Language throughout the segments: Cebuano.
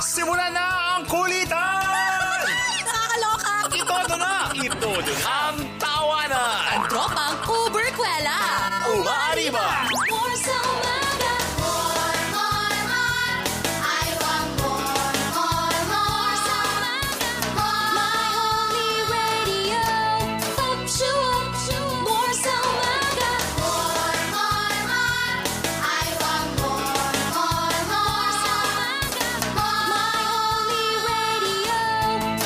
Simula na ang kulitan! Nakakaloka! Itodo na! Itodo na ang tawanan! Ang tropang Uberkwela! Umaariba! More sa umaga! More, more, more! I want more, more, more sa umaga! More. My only radio ups you up. More sa umaga! More, more, more! I want more, more, more sa umaga! More. My only radio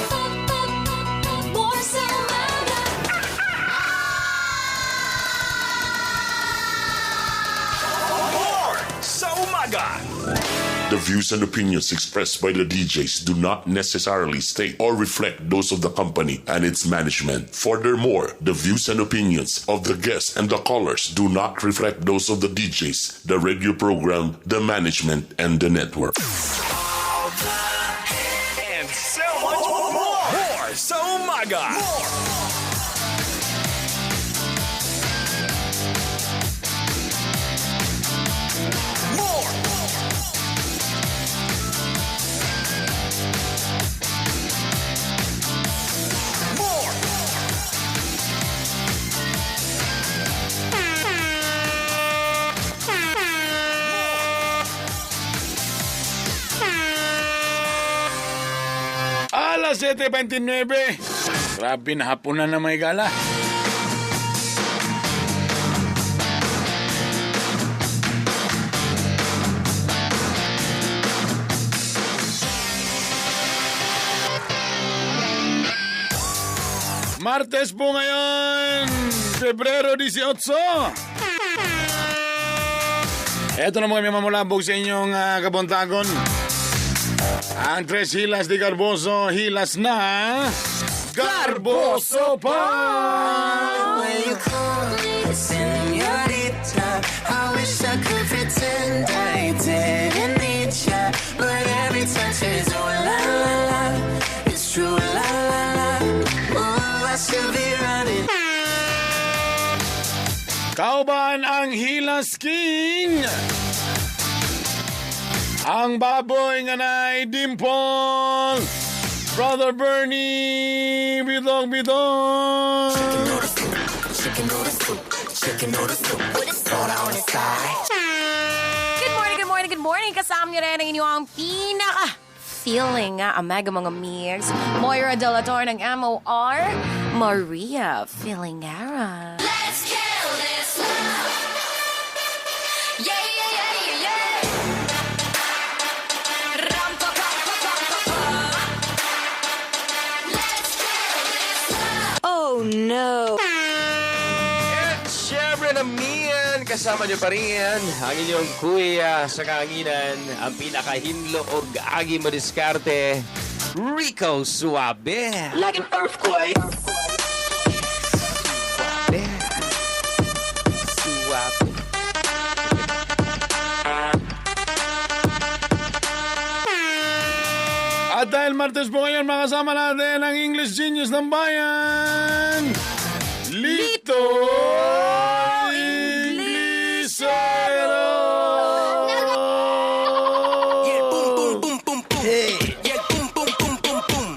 up, up, up, up. More sa umaga! More sa umaga! The views and opinions expressed by the DJs do not necessarily state or reflect those of the company and its management. Furthermore, the views and opinions of the guests and the callers do not reflect those of the DJs, the radio program, the management, and the network. And so much more! More sa umaga! More! More! More! Alas 7:29. Grabe na hapon na na may gala. Martes po ngayon, Pebrero 18. Eto na mga may mamulabog sa inyong kabuntagon. Ang tres hilas de Garboso, hilas na... Garboso pa! When you call me señorita, I wish I could pretend I didn't need ya. But every touch is oh la la la, it's true la la la. Ooh, I should be running. Kauban ang Hilas King! Ang baboy nga nay Dimple! Brother Bernie! Bidong bidong! Good morning, good morning, good morning. Kasama niyo rin ang inyong pinaka feeling nga amaga mga mix. Moira De La Torre ng MOR, Maria Filingara. Let's kill this love. Yeah, yeah, yeah, yeah, yeah. Ram pa pa pa pa pa pa. Let's kill this love. Oh no. At syempre naman, kasama niyo pa rin ang inyong kuya sa kahanginan, ang pinakahinlo o agi mo diskarte, Rico Suabe. Like an earthquake. Suabe. Suabe. At dahil Martes po ngayon, makasama natin ang English Genius ng Bayan, Lito Inglesero! Yeah, boom, boom, boom, boom, boom. Yeah, boom, boom, boom, boom, boom.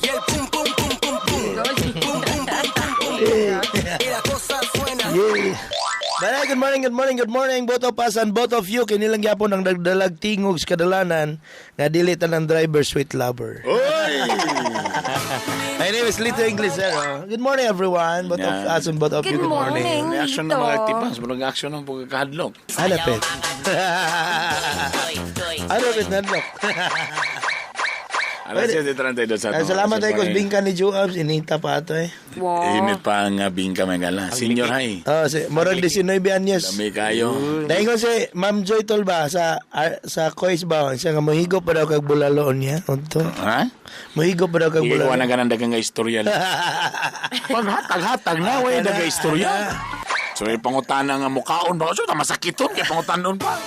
Yeah, boom, boom, boom, boom, boom. Boom, boom, boom, boom, boom. Y la cosa suena. Yeah. Balay, good morning, good morning, good morning. Both of us and both of you, kinilang gyapon ang dagdalag tingog sa kadalanan nga dili tanang driver sweet lover. Oy! My name is Lito Inglesero. Good morning, everyone. Both of Yeah. us and both of Good you, good morning. morning. Reaction ng Lito. mga tipas, walang action ng pagkakahadlok. Hanapit. Hanapit, nadlok. Alas 7:32 sa Ah, Salamat tayo kung bingka ni Joabs. Inita pa ato eh. Wow. Init pa ang bingka may gala. Senior high. Oh, si, murag 19 anyos. Dami kayo. Daingon si Ma'am Joy Tol ba sa sa Kois ba siya nga mohigo pa daw kag bulaloon niya. Unto. Ha? Mohigo pa daw kag Hindi ko bulaloon. na ganang dagang nga istorya. Paghatag-hatag na, way dagang istorya. So, yung pangutana nga mukhaon ba? So, masakiton kay pangutanon pa.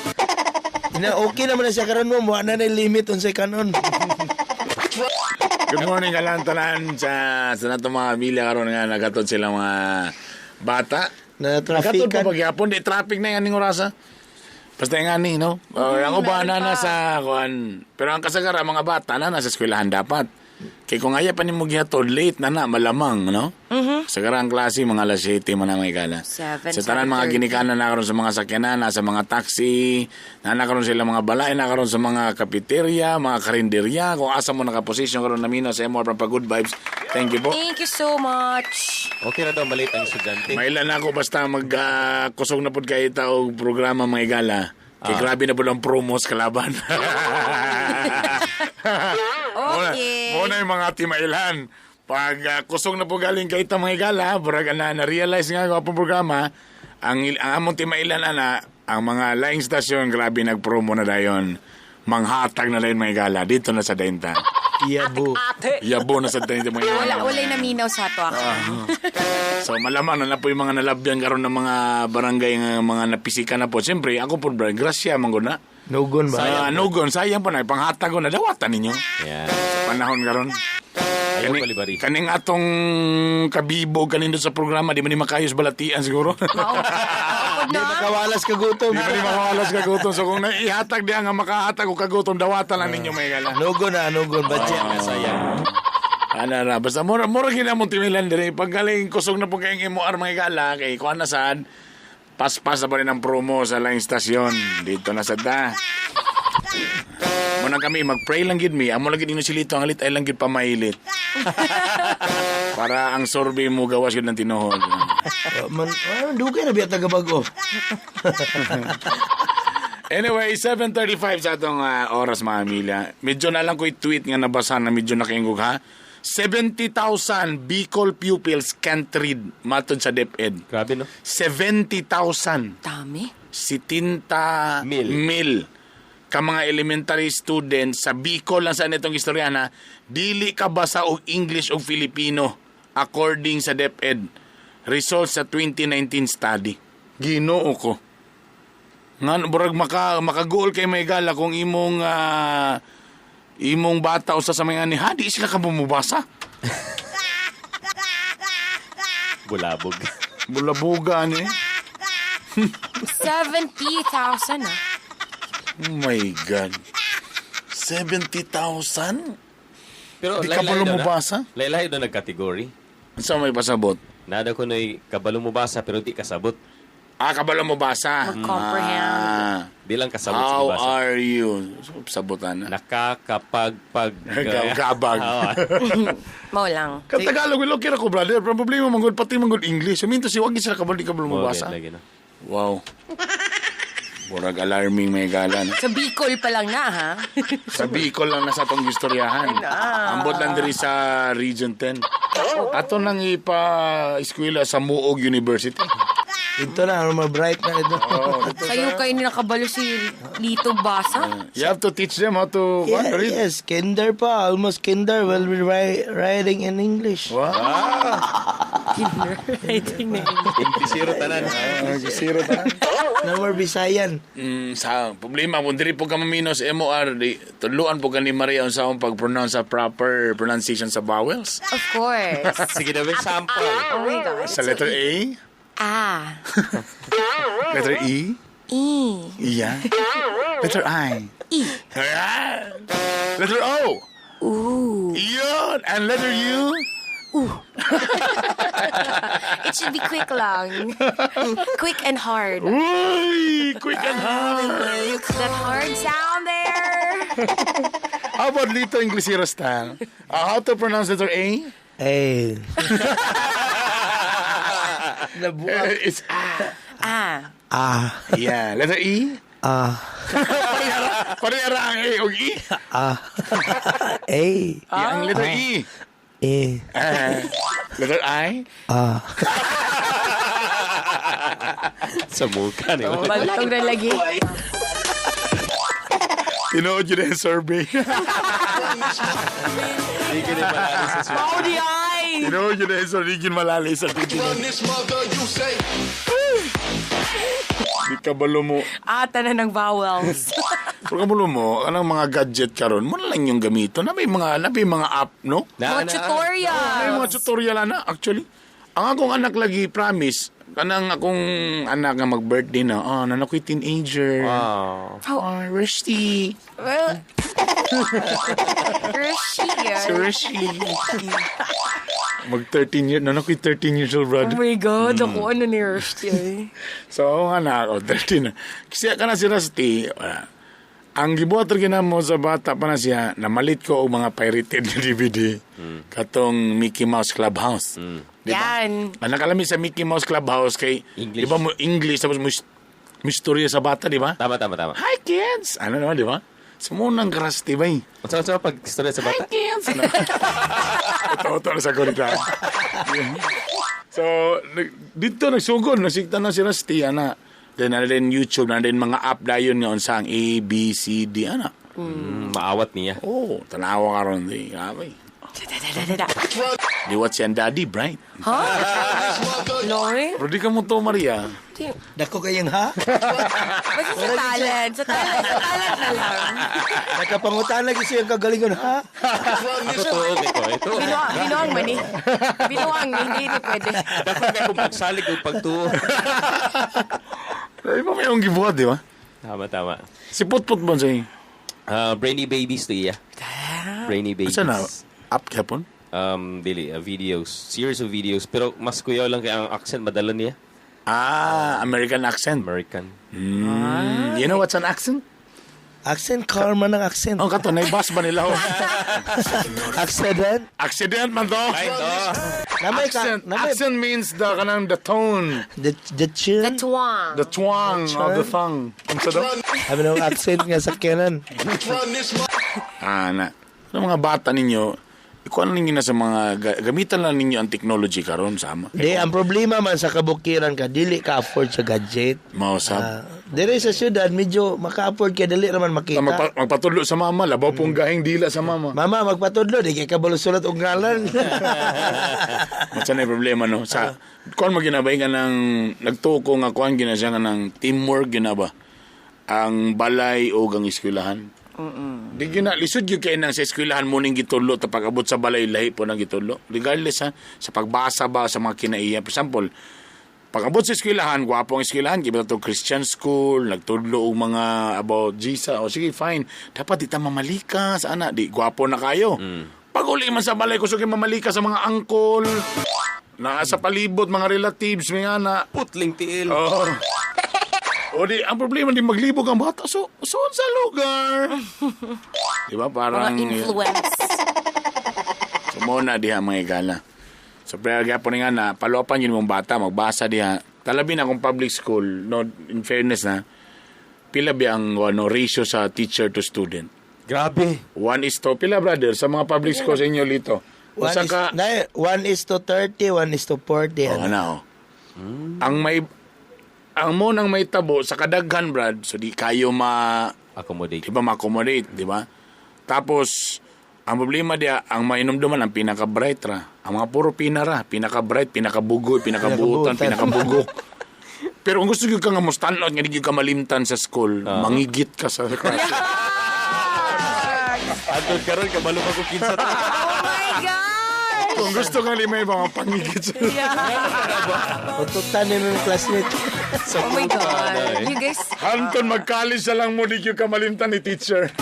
Ina okay naman na siya karon mo, wa na na limit unsay kanon. Good morning kalang tanan sa natong mga pamilya karon nga nagatod sila mga bata. Na Nagatod pa traffic. pagyapon, di traffic na yung aning orasa. Basta yung ani, no? Or ang uban meron na pa. sa kuan. Pero ang kasagara mga bata na nasa eskwelahan dapat. Kay kung aya pa nimo gihatod late na na malamang, no? Mm-hmm. Kasagara ang klase mga alas 7 man ang mga igala. 7, Sa tanan mga 7:30. ginikanan na karon sa mga sakyanan, nasa mga taxi, na na karon sila mga balay, na karon sa mga kapeterya, mga karinderya, kung asa mo nakaposisyon karon namino sa MR pa good vibes. Thank you po. Thank you so much. Okay na daw malit ang estudyante. Mailan ako basta mag kusog na pud kay ita og programa mga igala. Kay grabe na pud ang promos kalaban. Okay. Muna, muna yung mga timailan. Pag kusog na po galing kay ita mga igala, burag na na-realize nga ako pong programa, ang among timailan ana, ang mga line station grabe nagpromo na dayon. Manghatag na dayon mga igala dito na sa Denta. Yabo. Ate. Yabo na sa Denta mga igala. Wala, walay naminaw sa ato ako. So malamang na po yung mga nalabyan karon ng mga barangay nga mga napisika na po. Siyempre, ako po, bro, grasya man gud na. Nugon ba? Sayang. Nugon, sayang po na. Panghatag ko na, dawatan ninyo. Yeah. Sa panahon karon. Ayaw palibari. Kaning atong kabibo kanin doon sa programa, di man ni makayos balatian siguro. Mao Di na. makawalas kagutom. Di man ni makawalas kagutom. So kung naihatag diya nga makahatag o kagutom, dawatan lang ninyo may gala. Nugon na, nugon. Budget. Sayang. Ana ra basta mura mura gina mong timilan dire pag galing kusog na po kayong MOR mga gala kay kuan na sad paspas na pa rin ang promo sa line station dito na sad ta. Muna kami mag-pray lang gid mi amo lang gid inyo silito ang alit ay lang gid pamailit. Para ang survey mo gawas gid ng tinuod. Oh, Man, ah, dugay na biya taga-bago. Anyway, 7:35 sa atong oras mga Amelia. Medyo na lang ko i-tweet nga nabasa na medyo nakaingog ha. 70,000 Bicol pupils can't read matod sa DepEd. Grabe no? 70,000. Dami. 70 Mil. mil ka mga elementary students sa Bicol lang sa nitong istoryana dili ka basa og English og Filipino according sa DepEd results sa 2019 study. Ginoo ko. Nga burag makagool kay may gala kung imong imong bata usa sa mga ni ha di sila ka bumubasa. Bulabog. Bulabugan eh. 70,000 ah. Oh my God. 70,000? Pero Di ka pa lahi-lahi daw na. lumubasa? Lahi-lahi daw nag-category. Sa may pasabot? Nada ko na'y kabalo mo basa pero di kasabot. Ah, kabalo mo basa. Mag-comprehend. Ah. Di lang kasabot sa How ibasa. are you? Sabutan na. Nakakapagpag... Gabag. Oo. Mao lang. Ka Tagalog, well, okay ra ko, brother. Pero ang problema, manggod, pati manggod English. Suminto si wag sila kabalo, di kabalo mo basa. Lagi, no? Wow. Murag alarming may gala. No? Sa Bicol pa lang na, ha? Sa Bicol lang nasa atong istoryahan. Ambot lang diri sa Region 10. Ato nang ipa-eskwela sa Muog University. Ito na, mga bright na ito. Oh, dito Sayo kayo ni nakabalo si Lito Basa. You have to teach them how to Yeah, read. yes, kinder pa. Almost kinder while we writing in English. Wow. Writing na Intisiro tanan. Zero ta. No more Bisayan. Sa problema kung diri po ka mamino sa MOR, di, tudluan po ka ni Maria unsa akong pag-pronounce sa proper pronunciation sa vowels. Of course. Sige na, may sample. Oh my God. Sa letter A, A. letter E, E. yeah. Letter I. E. Ah! Letter O. Ooh. Yun! And letter U. It should be quick lang. Quick and hard. Uy! Quick and hard. That hard sound there. How about Lito Inglesero style? How to pronounce letter A? Hey. Nabuak. It's A. Ah. Ah. Yeah. Letter E? Ah. Parehara ang A o E. Ah. A. Yeah, ang letter E. E. Letter I? Ah. Sa mukha ni Baltog na lagi. Tinuod yun ang survey. Hindi ka na malali sa Oh, the eye! Tinuod yun ang survey. Hindi malali sa titin. Di ka balo mo. Ah, tanan ng vowels. Pero kabalo mo, anong mga gadget karon mo na lang yung gamito. Na may mga app, no? Mga tutorial. May mga tutorial na, actually. Ang akong anak lagi, promise, Kanang akong anak nga mag-birthday na, oh, nana ko'y teenager. Wow. Oh, Rusty. Well, Rishi. Si Rusty. Mag 13 years, nana ko'y 13 years old, Oh brother. my God, ako ano ni Rusty ay. So, ako nga na ako, 13 na. Kasi ka na si Rusty, wala. Ang gibuhat rin mo sa bata pa na siya, namalit ko og mga pirated na DVD. Katong Mickey Mouse Clubhouse. Di ba? Yan. Ang nakalami sa Mickey Mouse Clubhouse kay, English. di ba mo English, tapos mo istorya sa bata, di ba? Tama, tama, tama. Hi, kids! Ano naman, di ba? Sumunang Rusty ba eh? Unsa unsa pag istorya sa bata? Hi, kids! Ano? Ito-ito na sa kurita. So, dito nagsugod, nasigta na si Rusty, ana. Then, ana din YouTube, na din mga app dayon nga unsa ang A, B, C, D, ana. Maawat niya. Oh, tanawa karon di. Grabe. Di what si ang daddy, bright. Ha? Lori? Pero di ka mo to, Maria. Dako kayong ha? Basta sa talent. Sa talent. Sa talent na lang. Nakapangutan lagi siya ang kagalingon ha? Ako to, ito, ito. Binuang, binuang man eh. Binuang, hindi, hindi pwede. Dako kay kung pagsalig o pagtuo. Ay, ba may ang gibuhat, di ba? Tama, tama. Si Putput ba siya? Ah, Brainy Babies to iya. Brainy Babies. Asa na? App kapon? Dili, videos. Series of videos. Pero mas kuyaw lang kay ang accent madala niya. Ah, American accent. American. You know what's an accent? Accent, karma ng accent. Oh, kato, naibas ba nila? Oh? Accident? Accident man to. Namay ka, Accent, namay, accent means the kanang the tone, the tune? The twang. the twang of the tongue. Unsa daw? Sabi ng accent nga sa kenan. Ah, na. Ano mga bata ninyo, ikuan ninyo na sa mga gamitan lang ninyo ang technology karon sama. Di, ang problema man sa kabukiran ka, dili ka afford sa gadget. Mausap. Ah, dire sa syudad, medyo maka-afford ka, dili raman makita. Magpatudlo sa mama, labaw pong gahing dila sa mama. Mama, magpatudlo, di kay kabalo sulat og ngalan. Matsa na yung problema, no? Sa, kuan mo ginabay ka ng, nagtuko nga kuan gina siya nga ng teamwork ginaba. Ang balay o ang eskwelahan. Di gina, lisod yun kayo nang sa eskwelahan mo ning gitulo, ta pag-abot sa balay, lahi po nang gitulo. Regardless ha, sa pagbasa ba, sa mga kinaiya. For example, pag-abot sa eskwelahan, gwapo ang eskwelahan, giba to Christian school, nagtudlo og mga about Jesus. O sige, fine. Dapat di ta mamalikas, ana, di gwapo na kayo. Pag uli man sa balay, kusog yung mamalika sa mga angkol, naa sa palibot, mga relatives, mga ana. Putling tiil. Oh. O di, ang problema, di maglibog ang bata. So, so sa lugar. Di ba? Mga Parang... influence. So, mo na diha mga igala. So, pero gyapon nga na, paluapan yun mong bata, magbasa diha. Talabi na kung public school, no, in fairness na, pila ba ang ano, ratio sa teacher to student? Grabe. One is to, pila brother, sa mga public school sa inyo lito. One Usa is, ka, na, 1 is to 30, 1 is to 40. oh, ano. ano, oh. Ang may, ang mo nang may tabo sa kadaghan, brad, so di kayo ma, Accommodate. di ba, ma-accommodate, di ba? Tapos, ang problema diya, ang mainumduman, ang pinaka-bright ra. Ang mga puro pinara, pinaka-bright, pinaka-bugoy, pinaka-buutan, Pinakabuutan. pinaka-bugok. Pero kung gusto gyud ka nga mo stand out, nga di gyud ka malimtan sa school, mangigit ka sa class. Anton karon kabalo ka kung kinsa to. Oh my God! Kung gusto ka limay, mga pangigit sa Yeah. Ututan ni mong classmate. Oh my God. You guys, Anton, mag-college na lang mo, di gyud ka malimtan ni teacher.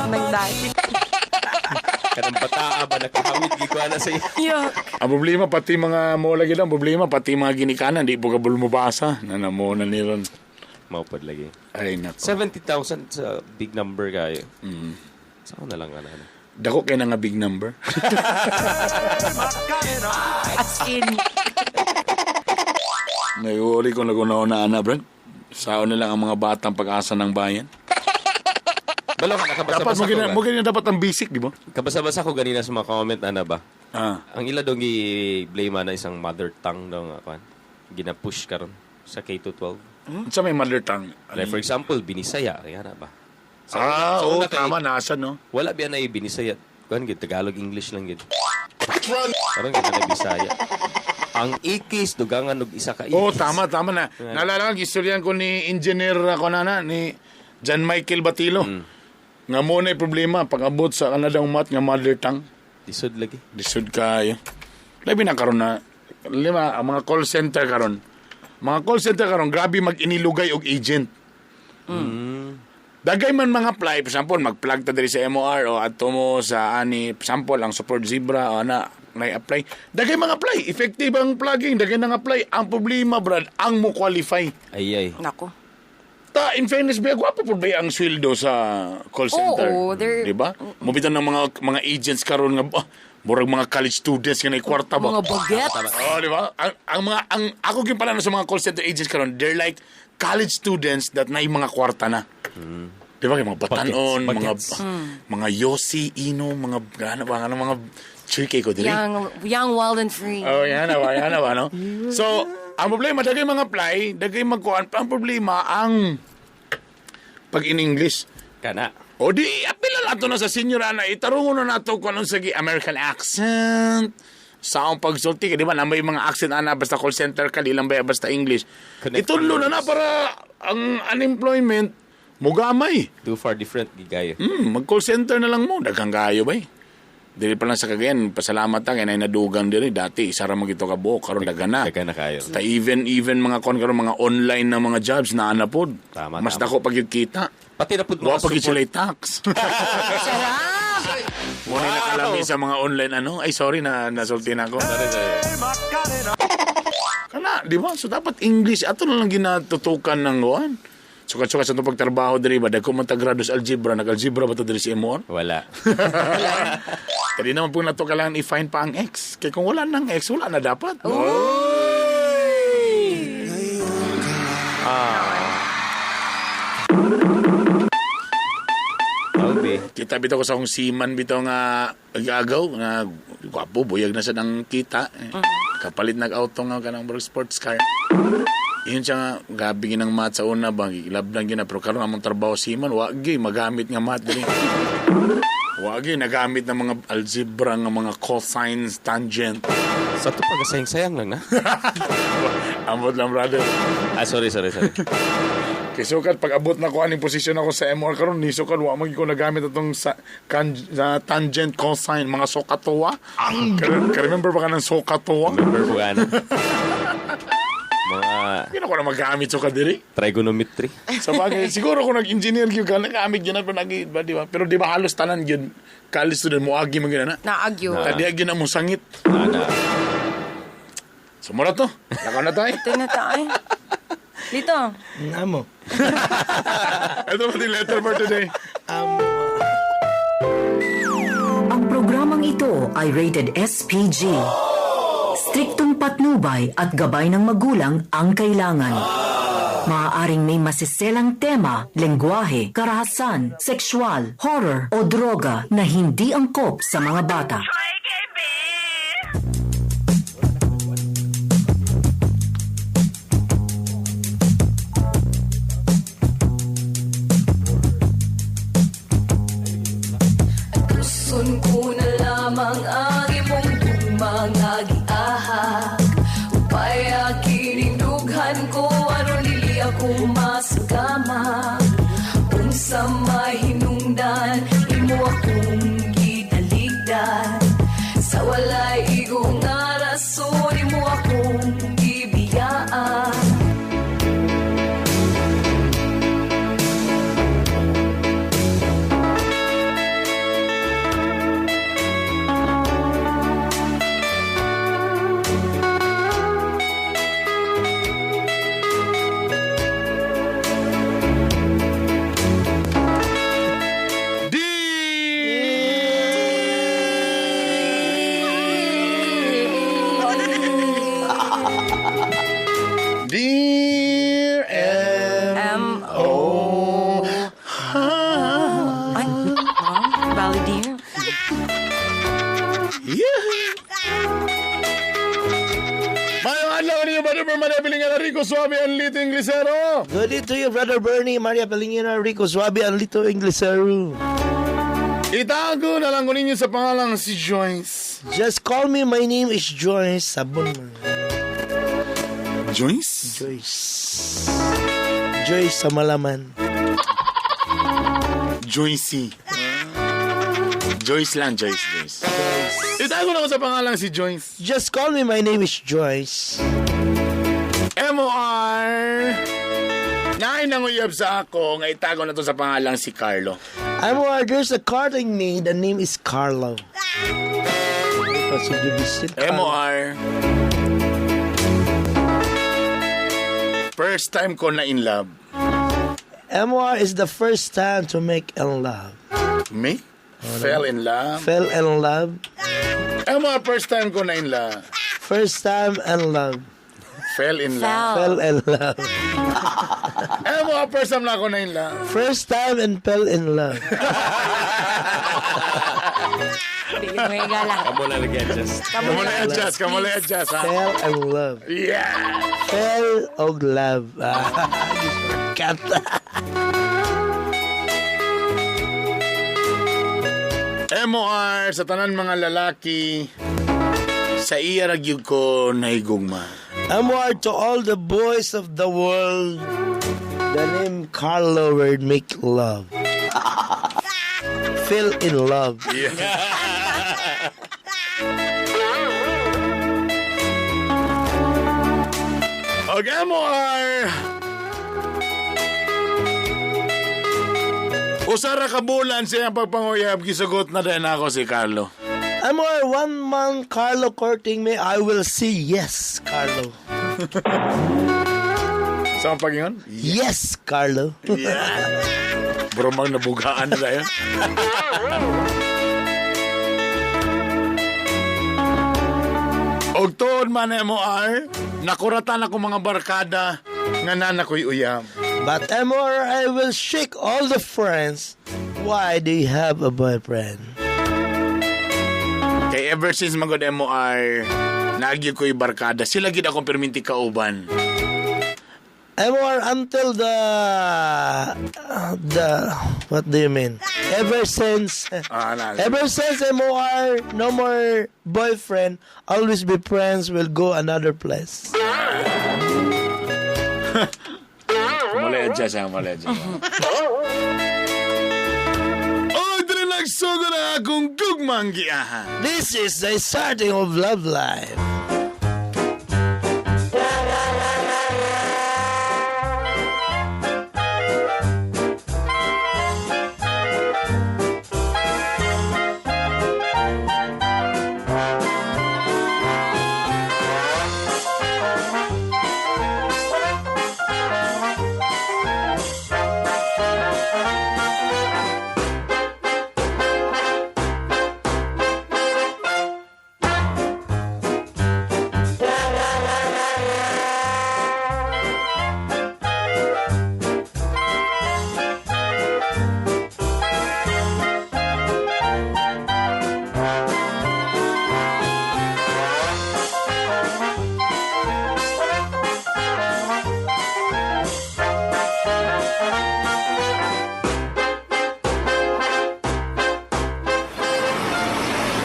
nagdahil. Kanang bataa ba nakahawid gid ko ana sa iya. Yuck. Ang problema, pati mga mo lagi lang, problema, pati mga ginikanan, di po ka bulmubasa. Nanamo na niron. Maupad lagi. Ay, nako. 70,000 sa big number kayo. Sa na lang ana. ano. Dako kay na nga big number. As in, Naiuri ko na na ana, Brad. Sao na lang ang mga batang pag-asa ng bayan. Balo ka Dapat nakabasa-basa mo ko. gina, mo gina dapat ang basic, di ba? Kabasa-basa ko ganina sa mga comment ana ba. Ah. Ang ila dong gi-blame na isang mother tongue daw nga kwan. Gina-push karon sa K to 12. Sa may mother tongue. Like for example, Binisaya, kaya na ba? Ah, sa oo, una kay- tama, nasa, no? Wala biya na Binisaya. Kuan gid Tagalog English lang gid. Karon gid na Bisaya. Ang ikis dugangan og isa ka ikis. Oo, tama, tama na. Naalala ko, istoryan ko ni engineer ako na na, ni John Michael Batilo. Nga mo na problema, pag-abot sa Canadang mat nga mother tongue, Lisod lagi. lisod kayo. Labi na karon na, Lima, ang mga call center karon. Mga call center karon grabe mag-inilugay og agent. Dagay man mga apply, for example, mag-plug ta diri sa MOR o adto mo sa ani, sample ang support zebra o ana na-apply. Dagay mga apply, effective ang plugging, dagay nang apply. Ang problema, brad, ang mo qualify. Ay, ay. Nako. Ta, in fairness, ba, gwapo po ba ang sweldo sa call center? Oo, they're- Di ba? Mubitan ng mga agents karon nga, murag mga college students nga naikwarta ba? Mga bagets. Oh, di ba? Ang mga ang ako gyud pala no sa mga call center agents karon, they're like college students that na mga kwarta na. Di ba? Kay mga batanon, Bagets. mga mga yosi, ino, mga ano ba, ano mga chike ko dili. Young, wild and free. Oh, yan na ba, yan na ba, no? So, ang problema, dagay mga apply, dagay magkuhan, ang problema, ang pag in English. Kana. O di, apila na to na sa senior ana, itarungon na nato kung anong sige American accent, sa akong pagsulti, di ba, na may mga accent ana, basta call center ka, di lang ba basta English. Connect Itulo na na para ang unemployment, mugamay. Too far different, gigayo. Mag-call center na lang mo. Daghang kayo ba eh. Dili pa lang sa Cagayan, pasalamat ang ay nadugang diri dati isa ra man gito ka buok karon daghan na. Daghan na kayo. Ta even mga kon karon mga online na mga jobs na ana pod. Tama, Mas tama. dako pag gyud kita. Pati na pud Wa mga pag gyud support. sila tax. Sarap! Muna na kalami sa mga online ano. Ay sorry na nasulti na ako. Kana, di ba? So dapat English ato na lang ginatutukan ng kuan. Sukat-sukat sa itong pagtrabaho diri ba dagko man ta grados algebra, nag-algebra ba ta diri sa MOR? Wala. Kaya naman po na to kailangan i-find pa ang X. Kaya kung wala ng X, wala na dapat. Okay. Kita bitaw ko sa akong seaman bitaw nga agaw nga gwapo buyag na sa nang kita. Eh, Kapalit nag-auto nga kanang murag sports car. Yun siya nga, gabi ginang math sa una ba, lab lang gina, pero karon among trabaho seaman, wa gyud magamit nga math diri. Wa gyud nagamit ng mga algebra nga mga cosines, tangent. Sa to pag sayang lang na. Amot lang brother. Ah, sorry, sorry, sorry. Kay sukat pag abot na ko aning posisyon ako sa MR karon ni sukat wa man gyud ko nagamit atong sa, kan, sa tangent cosine mga sokatoa. Ang ka remember ba ka ng sokatoa? Remember ko ano? Mga Hindi na ko na magamit sukat diri. trigonometry. Sa bagay, siguro kung nag-engineer gyud ka nagamit gyud na pero nag ba di ba? Pero di ba halos tanan gyud college student moagi man gyud na. Naagyo. Na. Tadi gyud na mo sangit. Ana. Sumura to. Lakaw na tayo. Ito na tayo. Dito. Amo. Ito ba yung letter for today? Amo. Ang programang ito ay rated SPG. Striktong patnubay at gabay ng magulang ang kailangan. Maaaring may masiselang tema, lengguwahe, karahasan, sexual, horror o droga na hindi angkop sa mga bata. Gusto ko na lamang ang imong gugmang agiahak. Upay akining dughan ko aron dili ako masugama. Unsa may hinungdan imo akong gitaligdan. Sa walay igo nga rason imo akong gibiyaan. Dear M. M-O. Ay, oh, Balladier. Yeah. Mayong adlaw ninyo, Brother Berman, Pilingan Rico Suave, ang Lito Inglesero. Good day to you, Brother Bernie, Maria Pelingina, Rico Suave, ang Lito Inglesero. Itago na lang ko ninyo sa pangalang si Joyce. Just call me, my name is Joyce. Sabon man. Joyce? Joyce. Joyce sa malaman. Joycey. Joyce lang, Joyce, Joyce. Itago na ko sa pangalan si Joyce. Just call me, my name is Joyce. MOR! Naay nanguyab sa ako nga itago na to sa pangalang si Carlo. MOR, there's a courting me. The name is Carlo. MOR. First time ko na in love. MOR is the first time to make in love. Me? Fell in love. Fell in love. MOR, first time ko na in love. First time in love. Fell in love. Fell in love. MOR, first time na ako na in love. First time and fell in love. Kamo na nag-adjust. Kamo na adjust, kamo na adjust, ha? Fell in love. Yeah! Fell og love. Ah, cat. MOR, sa tanan mga lalaki, sa iya ra gyud ko nahigugma. MOR to all the boys of the world. The name Carlo word make love. Fell in love. Yeah. Og MOR, usara ka bulan siya ang pagpanguyab, gisugot na din ako si Carlo. MOR, 1 month Carlo courting me, I will say yes, Carlo. Sa ang pagingon? Yes, Carlo. Yeah. Bro, mang nabugaan na tayo. Og tuod man MOR, nakuratan ako mga barkada nga nanakoy uyab. But MOR, I will shake all the friends. Why do you have a boyfriend? Kay ever since magod MOR, naagyo ko'y barkada. Sila gid akong perminti kauban. MOR until the what do you mean? Ever since ever since MOR, no more boyfriend, always be friends, will go another place. Mali adjust ha, mali adjust. Oh, dili nagsugod ang akong gugmang giahan. This is the starting of love life.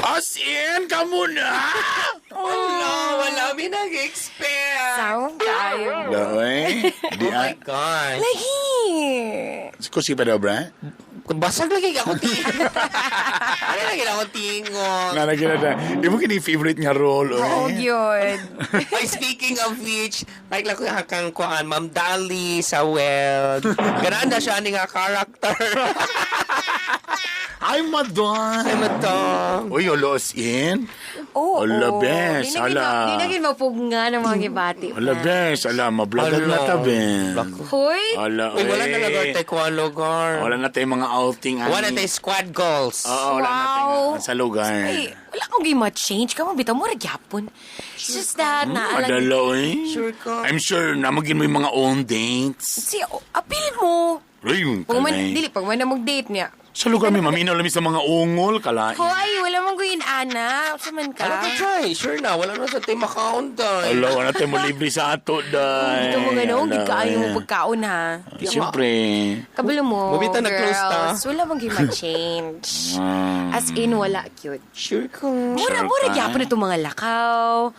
As in, kamo na! Wala, wala. May nag-expect. Sound tayo. Loy, di Oh my God. Lagi. Kusi pa daw, bra? Basag lagi ako tingog. Ano lagi ako tingog? Nalagyan na. Di mo kini favorite nga role, Oo, oy. yun. Ay, speaking of which, like lang ko hakang kuan, Ma'am Dali sa Weld. Ganaan na siya ani nga character. Ay, madam. Ay, madam. Uy, ulos in. Oo. Ala, bes, Di na ala. Di na gid mapugna ng mga gibati. Ala, bes. Ala, mablagag na Ala. ta, ben. Hoy. Ala, Uy, wala na oy. lugar tayo kuan lugar. Wala na tayong mga outing. ani. Wala tayo squad goals. Oo, wala na tayong Wow. sa lugar. Ay, wala akong gi-change. Kamo bitaw mo ra gyapon. It's just that na alam. Madala, oy. Sure ka. I'm sure namagin mo yung mga own dates. Si oh, apil mo. Uy, yung Pag man, kalay. dili pag man na mag-date niya. Sa lugar may maminaw lang sa mga ungol, kalain. Hoy, wala mong guyin ana. Sa man ka? Ano ka, Joy? Sure na, wala na sa tayo makaunday. Ala, wala tayo mo libre sa ato, day. Dito mo ganoon, Ala, gid kaayo mo eh. pagkaon ha. Siyempre. Kabalo mo, Bumita na close ta. girls, wala bang ma-change. As in, wala cute. Sure ka. Mura, Sure mura ka? gyapon itong mga lakaw.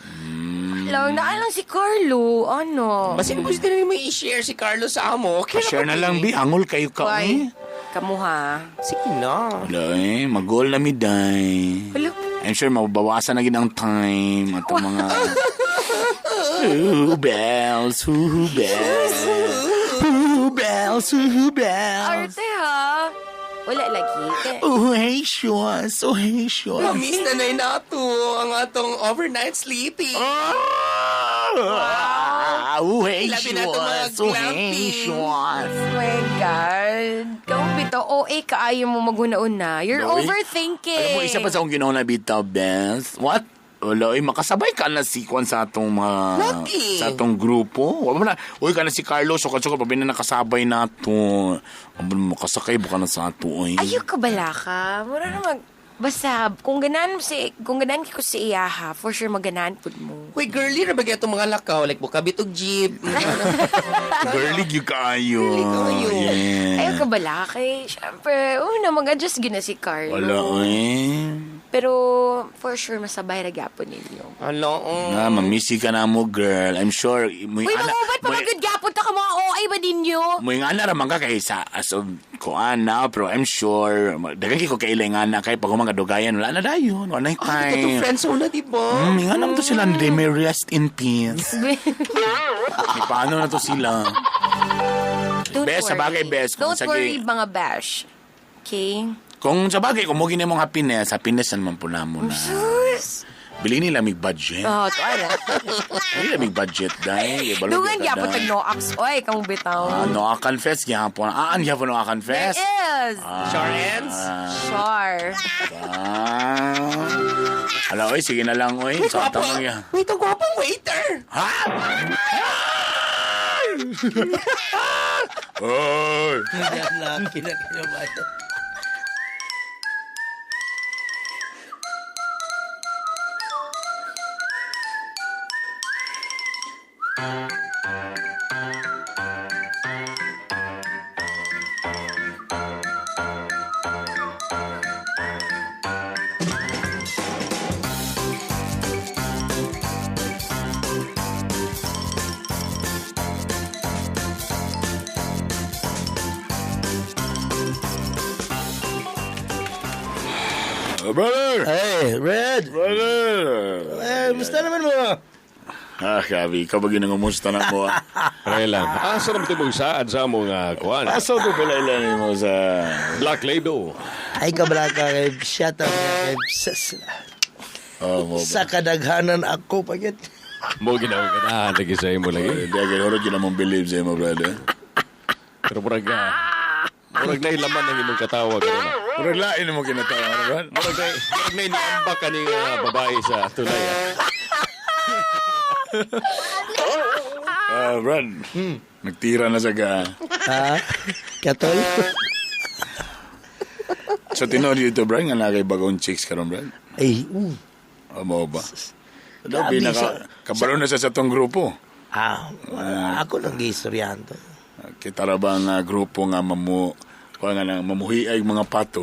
Lang, naalang si Carlo, ano. Basin gusto rin mo i-share si Carlo sa amo. Okay Share na lang, bi. Angol kayo ka, Why? eh. Kamu ha. Sige na. Wala eh, mag-goal na mi, day. Hello? I'm sure mababawasan na gid ang time at ang mga... Ooh, bells, ooh, bells. Ooh, bells, ooh, bells. Arte ha. Wala lagi. Oh, hey, shuas. Oh, hey, shuas. Mamiss na na nato ang atong overnight sleeping. Ah, oh, hey, Labi na itong mga shuas. Oh, hey, glamping. shuas. Oh my God. Kamu bitaw, OA kaayo mo maghuna-una. You're No, eh. overthinking. Alam mo, isa pa sa akong ginawa na bitaw, Bes. What? Wala, eh, makasabay ka na si Kwan sa atong mga... Lucky. Sa atong grupo. Wala mo na. Uy, ka na si Carlos. Sukat sukat, pabi na nakasabay na to. Makasakay, baka na sa ato, ay. Ayaw ka bala ka. Mura na mag... Basta, kung ganahan ko si Iyaha, for sure maganahan pud mo. Uy, girly ra ba gyud itong mga lakaw? Like, bukabit og jeep. Girly, gyud kaayo. Girly kaayo. Yeah. Ayaw ka bala kay, syempre, una, mag-adjust gyud na si Carlo. Wala, eh. Pero, for sure, masabay ra gyapon ninyo. Ano? Oh. Ah, mamisi ka na mo, girl. I'm sure. Muy Uy, mangubat pa magud gyapon ta ka mga OA ba ninyo? Muy nga na raman ka kay sa as of kuan na, pero I'm sure daghan kay ko kaila nga na kay pag mga dugayan wala na dayon, wala na Ito time. friend zone na, di ba? Nga naman to sila, they may rest in peace. May paano na to sila? Don't Bes, worry. sa bagay, bes, kung Don't sige- worry, mga bash. Okay? Kung sa bagay, kung mo mong happiness, happiness na naman po na mo na. Sus! Bili nila mig budget. Oh, to ara. Bili nila mig budget, dahil. Dugan gyapon tag no apps. Oy, kamo bitaw. Ah, no, I confess gyapon. Ah, gyapon no, I There confess. is. Sure ends? Sure. Ah. Ala, oy, sige na lang, oy. Wait, Sa gwapo. tamang ya. Wait, ang gwapong waiter. Ha? Oy! Lucky na kinabayan. Oh, brother! Hey, Red! Brother! Eh, musta naman mo? Ah, Gabi, ikaw ba ginangumusta na mo? ah? Pare lang. Asa naman ito mong saad sa among kuan? Asa to pala ilan mo sa... Black Label. Ay, kabala ka kay shut up kay sis. Oh, mo ba? Sa kadaghanan ako pagit. Mo ginawag lagi sa imo lagi. Hindi, kaya horod yun among believe sa imo, brother. Pero murag murag na laman ang imong katawa karon. Murag lain mo kinatawa, ano, brad? Murag na niambak ka ni babae sa tulay. Ah, Brad. Nagtira na sa ga. Ha? Katol? Sa tinuod dito, Brad, nga na kay bagong chicks karon, Brad. Ay, Amo ba? Daw, Grabe, pinaka, kabalo na siya sa tong grupo. Ah, ako lang giistoryahan to. Kita ra ba nga grupo nga mamu kuha nga lang, mamuhi ay mga pato.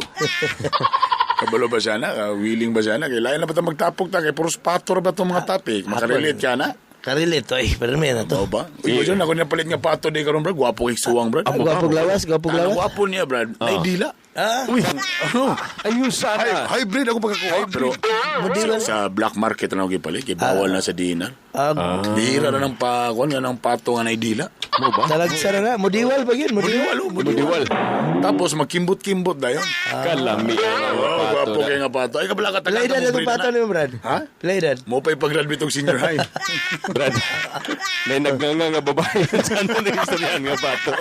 Kabalo ba siya na? Willing ba siya na? Kay lain na ba ito magtapok ta? Kay puros pato ra ba itong mga topic? Makarelate ka na? Karelate to eh, pero may na to. Oo ba? Uy, yeah. Ako napalit nga pato di karon bro. Gwapo kay suwang, bro. Ah, gwapo lawas, gwapo Ano, lawas. gwapo niya, Brad. Ay, dila. Ah? Uy, ano? Ayun sana. Hybrid ako pagkakuha. Pero sa black market na ako gipalit. Kay bawal na sa dinar. Ah, Bihira na ng pa, kuwan nga ng pato nga naidila. Mo ba? Talagsara na. Mudiwal pa yun, mudiwal. Mudiwal, oh, mudiwal. Tapos magkimbot-kimbot dayon. Kalami ang mga Oh, pato. gwapo na. kay nga pato. Ay, kabala ka Pila edad na itong pato ni mo, Brad? Ha? Pila edad? Mo pa ipag-graduate og senior high. Brad, may nagnganga nga babae. Sana na istoryahan nga pato.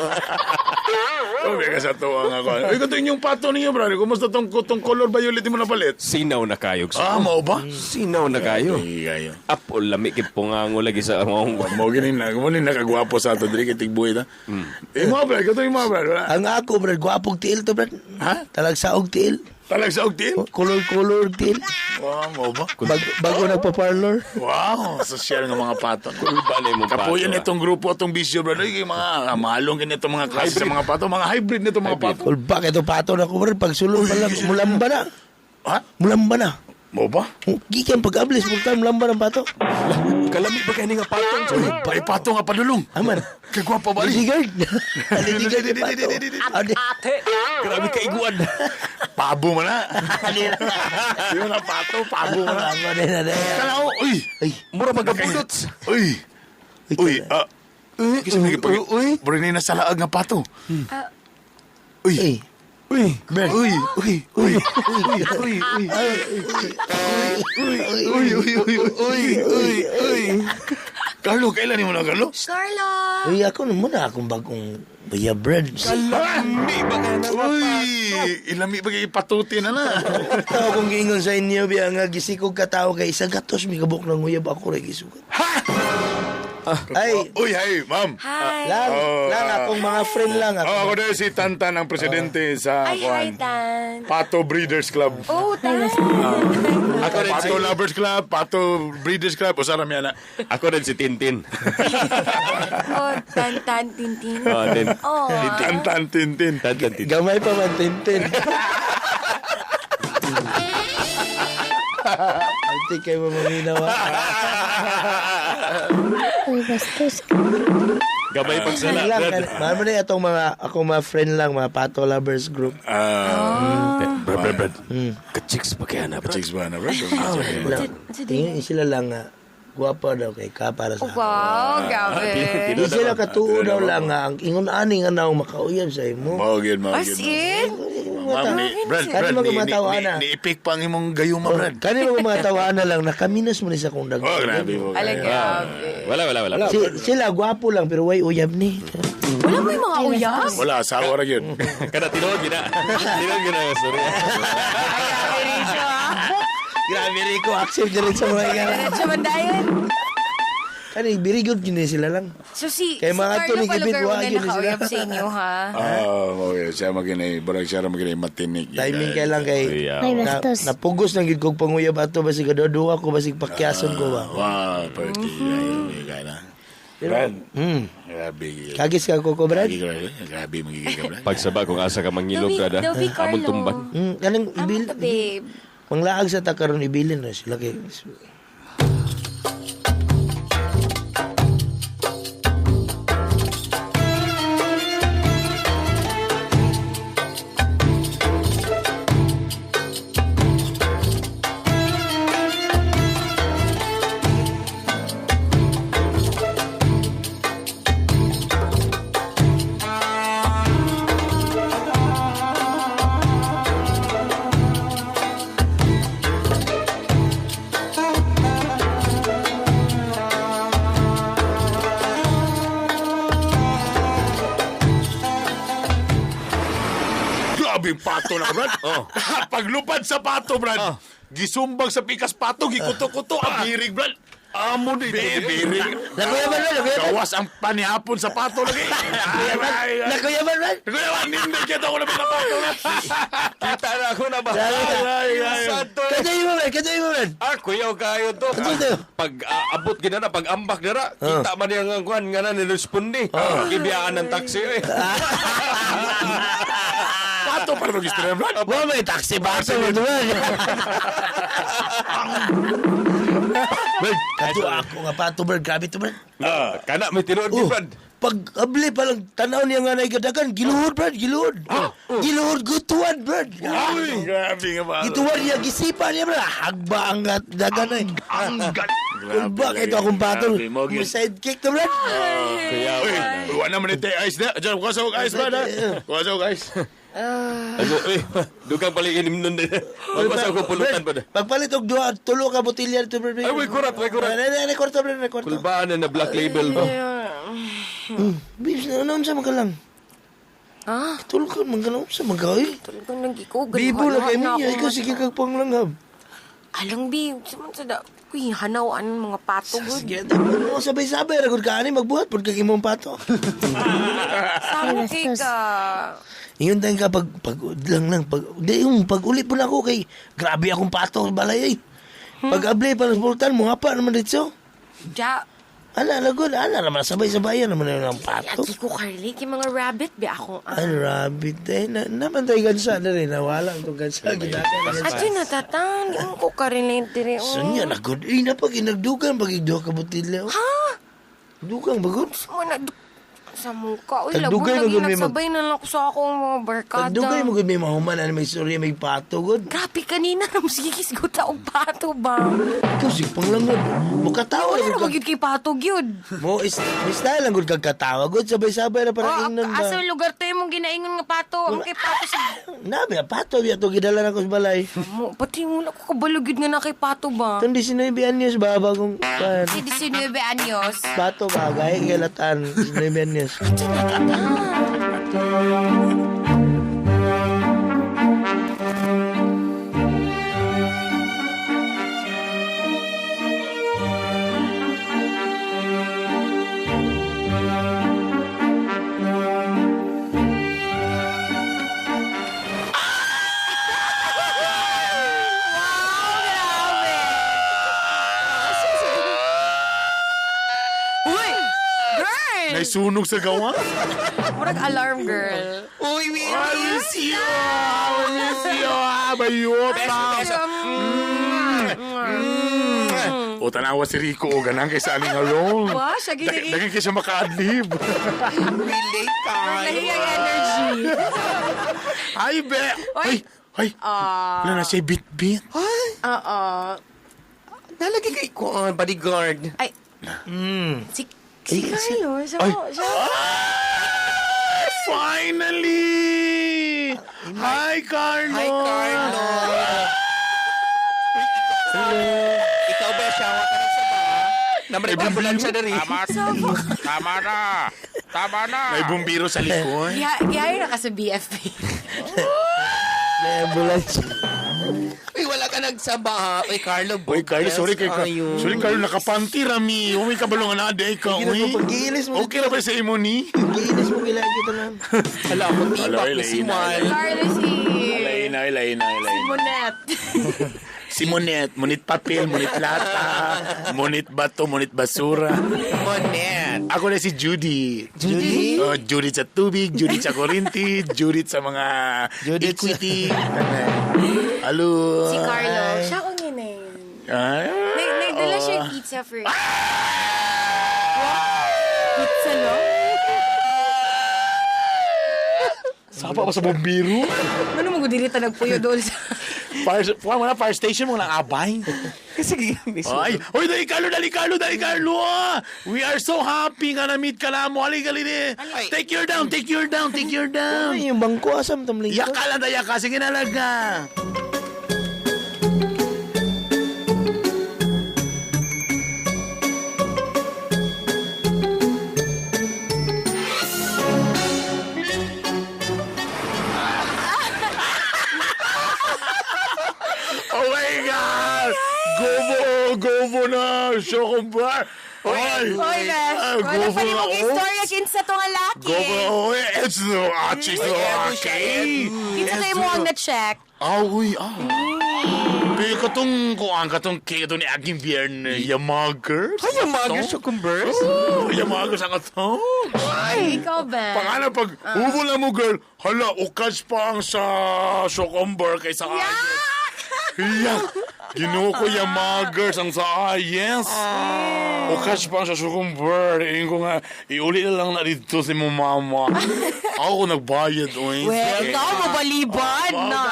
Oh, ka sa tuwa nga ko. Ay, kato inyong pato ninyo, brother. Kumusta tong, tong color violet mo napalit? Sinaw na kayo. Ah, mao ba? Sinaw na kayo. Ay, kayo. Apo, lami kay pungango lagi sa among. Mo gini na, mo ni nakagwapo sa ato diri kay tigbuhi ta. Eh mo brad, kato yung mga brad. Wala. Ang ako, Brad, gwapog tiil to, Brad. Ha? Talagsaog tiil. Talag sa og tiil? Color-color tiil. Wow, mo ba? Bago nagpa-parlor. Wow, social nga mga pato. Kulba na imong pato. Kapuyo na itong grupo atong bisyo, brad. Ay, mga mahalong gini itong mga klase sa mga pato, mga hybrid nito mga pato. Kulbak ito pato na ko, Brad. Pag sulod pa lang, mulamba na. Ha? Mulamba na. Mo ba? Gikan pag-abli sa pultan lamba ng pato. Kalami ba kaya nga patong? Ay, pato nga padulong. Aman. Kagwapa ba? Lady guard. Lady guard yung pato. Ate. Grabe kaiguan. Pabo man na. Di mo na pato, pabo man na. Pabo din na. Kala ko, uy. Mura magabulots. Uy. Uy, ah. Kasi nagipag... Uy. Bro, na sa laag nga pato. Uy. Uy. Ben. Uy. Uy. Uy. Uy. Uy. Uy. Uy. Uy. Uy. Uy. Uy. Uy. Uy. Carlo, kailan mo na, Carlo? Carlo! Uy, ako na muna akong bagong baya bread. Kalami ba kaya na nga Uy, ilami ba kayo patuti na na. Tao kong giingon sa inyo, biya nga gisikog ka tao kay isa gatos mi kabuk ng uyab ako ra gisugat. Ay, Uy, hi, ma'am. Hi! lang, Oh, lang akong mga friend lang ako. Oh, ako din si Tantan, ang presidente sa Ay, hi, kuan, Tan. Pato Breeders Club. Oh, Tan. Ako rin si Pato Lovers Club, Pato Breeders Club, usara mi ana. Ako rin si Tintin. Oh, Tan, Tan, Tintin. Oh, Tin. Oh, Tantan Tintin. Tantan Tintin. Gamay pa man tintin. Ante kayo maminaw. Uy, bastos. Gamay pagsala. Lang, Brad. mahal mo na itong mga, ako mga friend lang, mga Pato Lovers Group. Brad, Brad, Brad. Ka-chicks pa kaya na, Brad? Chicks ba na, bro? Lang, tingin sila lang nga, guwapo daw kay ka para sa akin. Wow, grabe. Di sila katuo daw lang nga, ang ingon ani nga naong makauyab sa imo. Mao gyud, mao As gyud. in? Ma'am, ni, Brad, Kani Brad, mga ni, ni, matawa ni, na. ni ipik pa ang imong gayuma, Brad. Kani mga mga tawaana lang, nakaminas mo ni sa kong dag. Oh, grabe mo. Ala, grabe. Wala, wala, wala. Sila gwapo lang pero way uyab ni. Wala mo yung mga uyab? Wala, asawa ra gyud. Kada tinuod gina. Tinuod gina. Sorry. Ay, Richo, ah. Grabe Rico, accept na rin sa mga igara. Diretso man dayon. Kani very good gini sila lang. So si, Kay si mga Carlo to ni Gibit, Palugar wa una yun sila. nakauyab sa inyo, ha? Ah, okay, siya maginay, barang siya ra maginay matinik. Timing kay lang kay Ay, na, bastos. napugos nang gid kog panguyab ato basig kaduwa ko basig pakyason ko ba. Wow, party. Ay, kaya na. Brad, grabe. Kagis ka ko ko Brad. Grabe, grabe magiging ka, Brad. Pagsaba kung asa ka mangilog, Dobi, Brad. ah. Dobi, Amon Carlo. tumban. Kanang Amo ibil to, babe. manglaag sa ta karon ibilin na sila kay Grabe yung pato na, Brad. Oh. Paglupad sa pato, Brad. Gisumbag sa pikas pato, gikuto-kuto ang birig, Brad. Amo ni birig. Nakuyaban Brad, nakuyaban. Gawas ang panihapon sa pato lagi. Nakuyaban Brad. Nakuyaban, nindot kita ko na pinapato na. Kita na ako na ba? Santo. Kadyo mo Brad, kadyo mo Brad. Ah, kuyaw kayo to. Ano to? Pag abot gina na, pag ambak na ra, kita man yang ang kuan nga na niresponde. Gibiyaan ng taxi eh. Pato para mag-istorya, Brad. Wa may taxi baso mo Brad. Brad, kadyo ako nga pato Brad, grabe to Brad. Ah, kana may tinuod ni Oh, Brad. pag abli pa lang tanaw niya nga naigadagan, giluhod Brad, giluhod. Giluhod gutuan Brad. Uy, grabe nga ba? Gituan niya, gisipa niya Brad. Hagba ang dagan ay. Ang gat. Kulba kay to akong pato. Grabe mo, May sidekick to Brad. Kuyaw. Uy, wala naman ito ice na. Diyan, kuha sa og ice, Brad, ha? Kuha sa og ice. Ako, eh, dugang paligin nun din. Magpasa ko pulutan ba? Pagpalit og duha, tulo ka botilya dito Brad. Ay, way kurat, way kurat. Ay, ay, kwarto Brad, ay, kwarto. Kulbaan na na black label ba? Babes, ano sa mga lang? Ha? Tulog ka, mga lang sa mga oy. Tulog ko nagiko. Bibo lang kay niya, ikaw sige kag panglanghab. Alang, babe. Saman sa da. Uy, hanaw ang mga pato, good. Sige, dapat mo sabay-sabay ra gud ka ani magbuhat pud kag imong pato. Sama kay ka. Ingon tayo ka pag pag lang lang pag di yung pag uli po na ako kay grabe akong pato balay ay. Pag abli pa sa pulutan mo pa naman dito. Ja. Ala, lagod. Ala naman, sabay-sabayan naman yun ang pato. Lagi ko, Carly, kay mga rabbit ba ako? Ah. Ay, rabbit eh. Na, naman tayo gansa na rin. Nawala ang itong gansa. Ato na tatang, di mo ko ka-relate dire. oh. Sunya na good. Eh, napag inagdugan, pag igduha ka butilya. Ha? Dugang bagod. Mo na sa mukha. Uy, labo Tagdugay lagi mo gud may mag- nagsabay na lang ako sa akong mga barkada. Tagdugay mo gud may mahuman ano may istorya may pato gud. Grabe kanina na musigigis ko taong pato ba? Ikaw sig panglangod. Mukatawa Wala gud na ka. magyud kay pato gyud. Mo is may style lang gud kag katawa gud sabay-sabay na para Oh, ingnan ba. asa lugar to imong ginaingon nga pato? Ang kay pato sa Nabi pato biya to gidala na ko sa balay. mo pati wala ko kabalo gyud nga na kay pato ba? Itong 19 anyos ba bagong pan. Si 19 anyos. Pato ba gaya kilatan 19 anyos. Uy! Girl! Naisunog sa gawa? Murag alarm girl. Uy, we I miss you! I miss you! Ah, bayota! O, tanawa si Rico. O, ganang kay sa aning alone. Wa, siya gini- Dagan kay siya maka-adlib. Relate ka. Lahi ang energy. Ay, be! Ay! Ay! Wala na siya bit-bit. Oo. Nalagay kay ko, bodyguard. Ay. Si si Carlo, siya Ay. mo, siya. Ay, finally! Hi, Carlo! Hi, Carlo. Ikaw ba, siyawa ka ng saba? Namay ambulansya na rin. Tama na! Tama na! May bumbiro sa likod. Gihire na ka sa BFP. May ambulance. Uy, wala ka nagsaba. Uy, Carlo. Uy, Carlo, sorry kay Carlo. Ayun. Sorry, Carlo, nakapanti rami. Uy, kabalungan na, day ka. Sige na Uy. po, pag-iilis mo. Okay ra ba sa imo ni? Giinis mo gila kita na. Hala, ako tibak Hala, ni si lain na, Mal. Carlo si Lain na, lain na, lain na. Monet. Si Monet, Monit papel, Monit lata, Monit bato, Monit basura. Monet. Ako na si Judy. Judy? Oh, Judy sa tubig, Judy sa kurinti, Judy sa mga Judith sa- equity. Hello. Si Carlo. Siya akong yun eh. Ay, Nagdala siya oh. yung pizza for... Pizza, no? Sapa pa sa bombiro. Ano mo dili ta nagpuyo doon sa... Fire, mo na, fire station mo lang abay. Kasi Ay, oy, dali Carlo, dali Carlo, dali Carlo. ah. We are so happy nga na-meet ka na mo. Halika, halika. Take your down, take your down, take your down. Ay, yung bangko asam tamling. Yaka lang tayo, yaka. Sige na lang ka. Oh my God! Gobo, gobo na! Show bar! Oy! Oy, Besh. Ah, Wala gobo pa rin na, mong oh. istorya kinsa to nga laki. Gobo, oh, it's the achis the okay. Kinsa to imo ang na-check. Ah, uy, ah. Pero katong kuan katong kay kato ni Aging Biyerne, Yamagers. Ay, Yamagers, Cucumbers. Oh, Yamagers ang katong. Ay, ikaw ba? Pangalan pag hubo na mo girl, hala ukas pa ang sa cucumber kaysa Yak! Yak! Ginoo ko Yamagers ang sa yes. Ukas pa ang sa cucumber. Ingin ko nga, iuli na lang na dito si mo mama. Ako nagbayad, oy. Well, ikaw mabaliban na.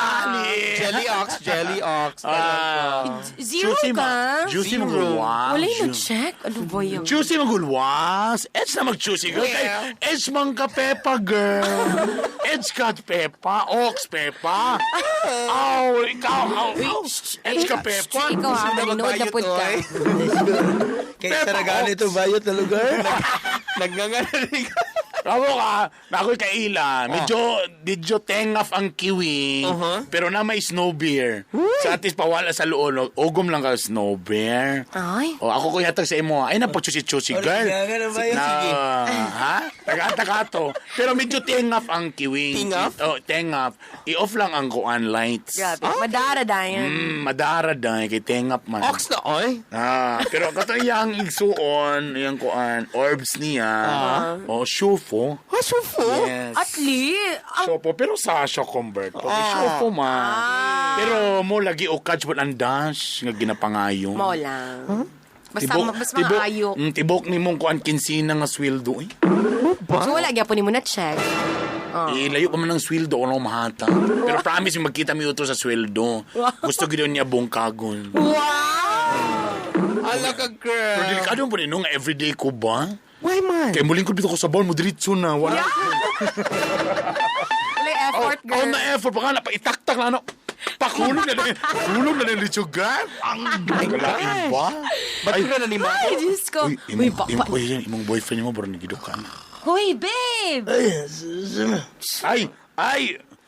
Jelly ox, jelly ox. Ah. Zero Juicy ka? Juicy Zero. magulwas. Wala yung na-check? Ano ba yan? Juicy magulwas. Edge na mag-juicy girl. Kay Edge man ka Peppa girl. Edge ka Peppa. Ox Peppa. Aw, ikaw. Aw, aw. Edge ka Peppa. Ikaw ha, maninood na pud ka. Kay saragani to bayot na lugar. Nagngangalalig. Kamo ka, na ako'y kaila. Medyo tengaf ang kiwi. Pero na may snow beer. Sa atis pawala sa luon, ugom lang ka snow beer. Ay. O ako ko yatag sa imo. Ay na pagchusi-chusi girl. Gaga na ba yun? Na, ha? Taga-taga to. Pero medyo tengaf ang kiwi. Tingaf? Oh, tengaf. I-off lang ang kuan lights. Grabe. Madara dayon. Madara dahil kay tengap man. Ox na, oy. Ah, pero kato iyang igsuon, iyang kuan, orbs niya. Oh, shufo. Ah, sufo? Yes. At least. Shofo, pero sa siya convert. Okay, shofo man. Pero mo lagi o catch but ang dash nga ginapangayon. Mao lang. Basta, basta mga ayo. Tibok ni mong kuan kinsina nga sweldo eh. So wala gyapon nimo na check. Eh, layo pa man ang sweldo ano mahata. Pero promise yung magkita mi utro sa sweldo. Gusto gid niya bungkagon. Wow! Ala ka, girl. Pero delikado po rin, no, nga everyday ko ba? Why man? Kaya muling ko dito ko sa ball, mo diretso na. Wala. Wala effort, Oh, girl. na effort. Baka na, paitaktak na ano. Pakulog na din. Kulog na din, litsugan. Ang kalain ba? Ba't ka na ni Mako? Ay, Diyos ko. Uy, Uy, imong, pa, imong, uy, yan, imong boyfriend mo, bro, nagidukan. Hoy, babe! Ay, Ay, ay!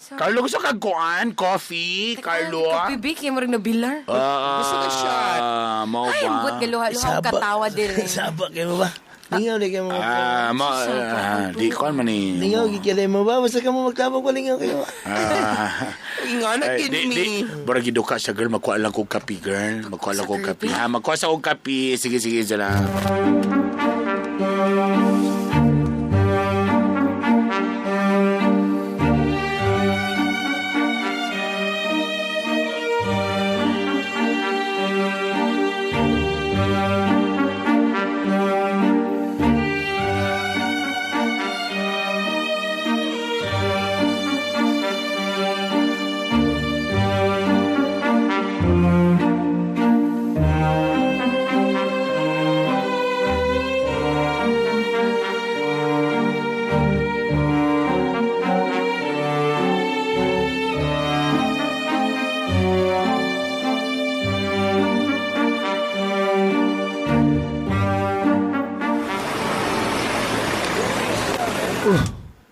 Carlo, gusto kag kuan? Coffee? Carlo? ah? Kape, babe, kaya mo rin nabilar. Gusto ka shot. Mau Ay, ba? buot galuha-luha ang katawa din. eh. Saba kayo ba? Lingaw di kayo mo. Ah, mo, di kuan man ni. Lingaw gikilay mo ba? Basta ka mo magtabang ko lingaw kayo. Ah. Nga na, Ay, di, di. Bara giduka siya, girl. Magkuha lang kog kape, girl. Magkuha lang kog kape. Ha, magkuha sa kog kape. Sige, sige, sila.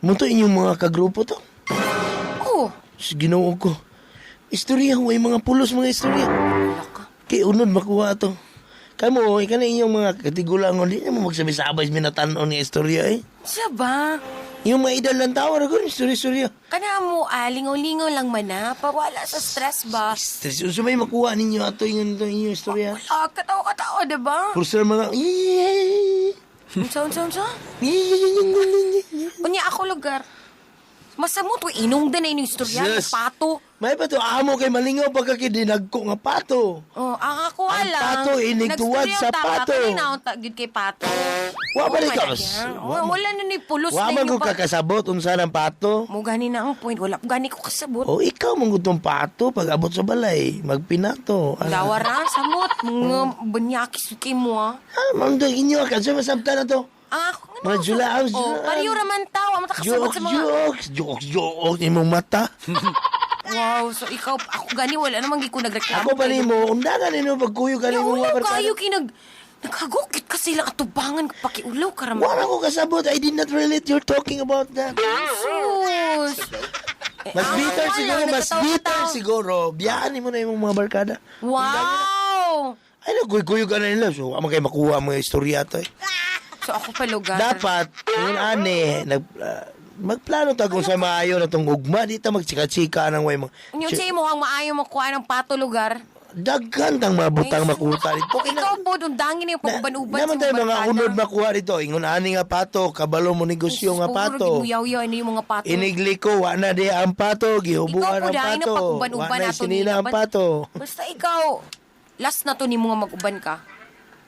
Muto inyong mga kagrupo to. Oh, Sa Ginoo ko. Istorya ko ay mga pulos mga istorya. Kay unod makuha to. Kamo, ikaw na inyong mga katigulangon, di na mo magsabi-sabay sa minatanon nga istorya eh. siya ba? Yung mga idol lang tao, ragon, istorya-istorya. Kana mo, ah, lingaw-lingaw lang man ah. Pawala sa stress ba? Stress, unsa may makuha ninyo ato yung inyong istorya? Ah, katawa-katawa, diba? Puro sila mga, Unsa, unsa, unsa? Unya ako lugar. Masamot ko, inong din na inyong istorya. Yes. Pato. May pa to, amo kay malingaw pagkakidinagko nga pato. Oh, ang ako Ang lang. pato, inigtuwad Nagstorya sa ta, pato. Kanina ako gyud kay pato. Wa ba Oh, ni ka? malagyan. Oh, wala na ni pulos Wa na man inyo ko pa. kakasabot unsa ng pato. Mo gani na ang point. Wala gani ko kasabot. O ikaw mong gutong pato pag abot sa balay, magpinato. Ano? Lawara, samot. Mga banyakis kay mo ah. Ah, ma'am, dahil inyo ka sa masabta na to. Ang ako, ano, Mga julaos, Oh, julaos. pariyo raman tao. Ang makakasabot Jokes, sa mga... jokes, jokes, jokes, imong mata. Wow, so ikaw, ako gani, wala namang gi ko nagreklamo. Ako pa nimo, undangan nimo pagkuyo ka nimo Ulaw kayo kinag... Naghagukit ka sila atubangan, pakiulaw ka raman. Wala ko kasabot. I did not relate you're talking about that. Sus! Mas Eh, bitter ako siguro, lang, mas bitter nagkatawa-tawa. siguro. Biyaan mo na imong mga barkada. Wow! Ay, nagkuy-kuyo ka na nila. So, ama kayo makuha ang mga istorya to eh. So ako pa lugar. Dapat, yun ane, magplano ta kung sa maayo na tong ugma. Di ta magchika-chika ng way mga... Yung sa imo ang maayo makuha ng pato lugar. Daghan tang mabutang makuta dito. Kung ikaw po, dundangin yung pag-uban-uban Naman sa tayo mga barkada. unod makuha dito. Ingon ani nga pato, kabalo mo negosyo nga pato. Yaw-yaw, ano yung mga pato. Inigliko, wa na di ang pato, gihubuan Ikaw po ang dahil pato. napag-uban-uban Wa na ato sinila nila. ang pato. Basta ikaw, last na to ni mo nga mag-uban ka.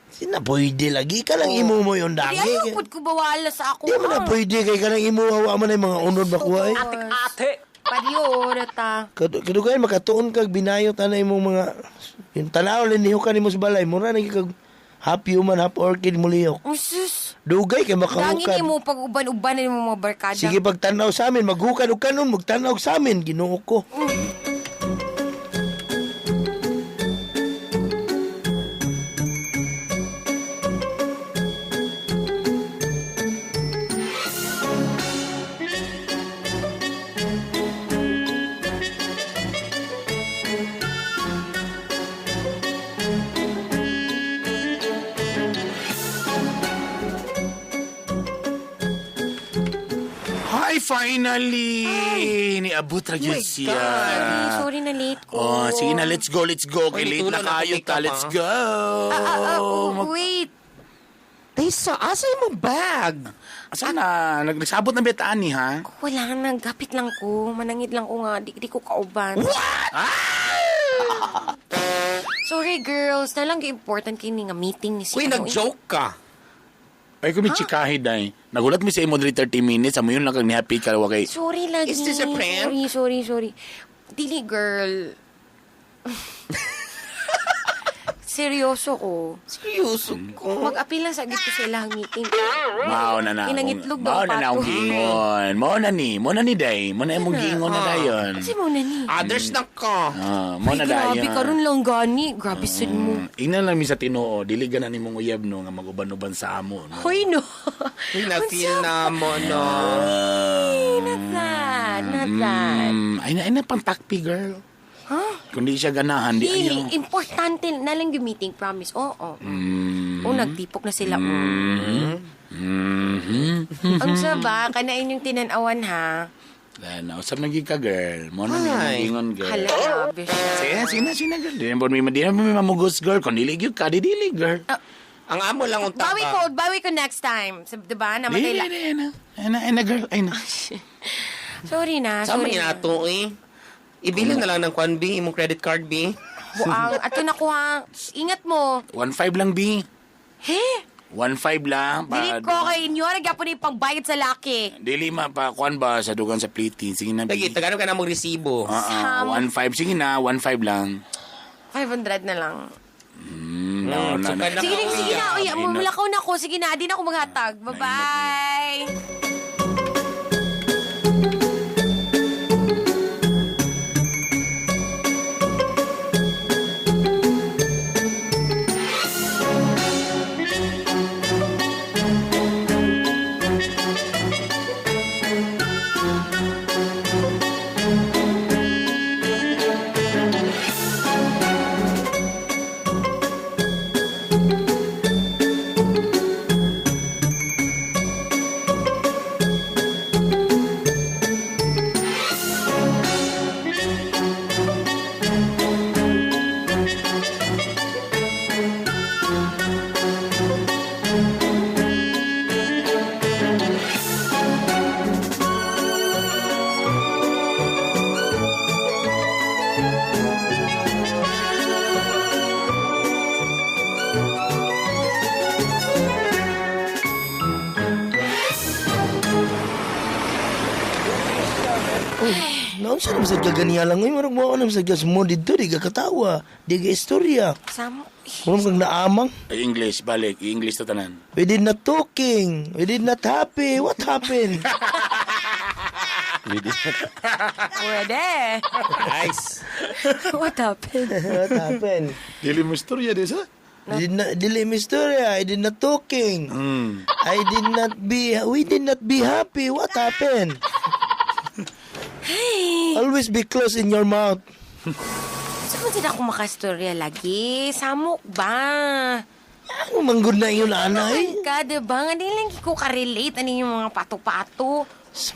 Sina pwede lagi ka lang imo mo yung Di dangi. ayaw po ko bawala sa ako. Di mo na pwede kay ka lang imo wa mo na yung mga unod makuha eh. Ate. Pariyo, rata. Kadugayan makatuon kag binayot ana imong mga yung tanaw liniho ka nimo sa balay mura na kag half human half orchid mo lihok. Ang sus. Dugay kay Dangin makahukad. mo pag-uban-uban na yung mga barkada. Sige pagtanaw sa amin, maghukad og kanon, magtanaw sa amin, Ginoo ko. finally! Niabot ra gyud siya. Sorry, sorry na late ko. Oh, sige na, let's go, let's go. Kay Uy, late na nitulong ako kayo pick ta. up, Let's ah. go. Oh, wait. Taysa, asa yung bag? Asa na? Nagsabot na betaan ni, ha? Wala, nagapit lang ko. Manangit lang ko nga. Di ko kauban. What? Ah! Sorry, girls. Nalang important kini nga meeting ni si Uy, ano, eh. nag-joke ka. Ay, kung may chikahi, day. Nagulat mi sa imo diri 30 minutes. Amo yun lang kang nihappy ka. Wa kay... Sorry lagi. Is this a prank? Sorry, sorry, sorry. Dili, girl. Seryoso ko. Seryoso ko. Mag-appeal lang sa agad ko sa ilang meeting. Mao na na. Inangitlog daw Mao na na pato. akong giingon. Mao na ni. Mao na ni, day. Mao na imong giingon na dayon. Kasi mo na ni. Others na ka. Ah, mao Ay, na grabe dayon. karon lang gani. Grabe sud mo. Ingnan lang mi sa Tinoo, dili ganan nimong uyab no nga maguban-uban sa amo no. Hoy, no. Uy, na-feel na mo, no? Ay, not that. Not that. Ay na pantakpi girl. Huh? Kung di siya ganahan, di Dili, ayaw. importante na lang yung meeting, promise. Oo. Oo, nagtipok na sila. Ang saba, kanain yung tinanawan, ha? Then, usap na gid ka girl. Mo na ni Ay. ingon girl. Hala, grabe siya. Sige, sina sina girl. Di na mo di na mo mamugos girl. Kung dili gyud ka, di dili girl. Ang amo lang ang Bawi ko, bawi ko next time. Diba? Namatay Dili, lang. dili, na. Ay na, ay na girl, ay na. Sorry na, Sama sorry niya na. nato, eh. Ibilin na lang ng kwan, B. Imong credit card, B. Buang, ato na ko ha. Ingat mo. 1.5 lang B. He? 1.5 lang. Dili ko kay inyo. Nagyapon na yung pangbayad sa laki. Dili ma pa kuan ba sa dugan sa plating. Sige na B. Lagi, tagano ka na mong resibo. Ah, ah, 1.5 sige na, 1.5 lang. 500 na lang. No, na, na. Sige na, sige na. Uy, Ay, na. mulakaw na ako. Sige na, di na ako maghatag. Bye-bye. Uy, naon sa naman sa kaganiya lang. Uy, marag mo ako naman sa gas mo dito. Di ka katawa. Di ka istorya. Samo. Murag kang naamang. Ay, English, balik. I-English to tanan. We did not talking. We did not happy. What happened? Pwede. Nice. What happened? What happened? Dili mo istorya di sa? Did not, dili mi istorya. I did not talking. I did not be, we did not be happy. What happened? Always be close in your mouth. Saan mo din ako makastorya lagi? Samok ba? Ano manggod na yun, anay? Ka, diba? Nga di lang ko ka-relate. Ano yung mga pato-pato?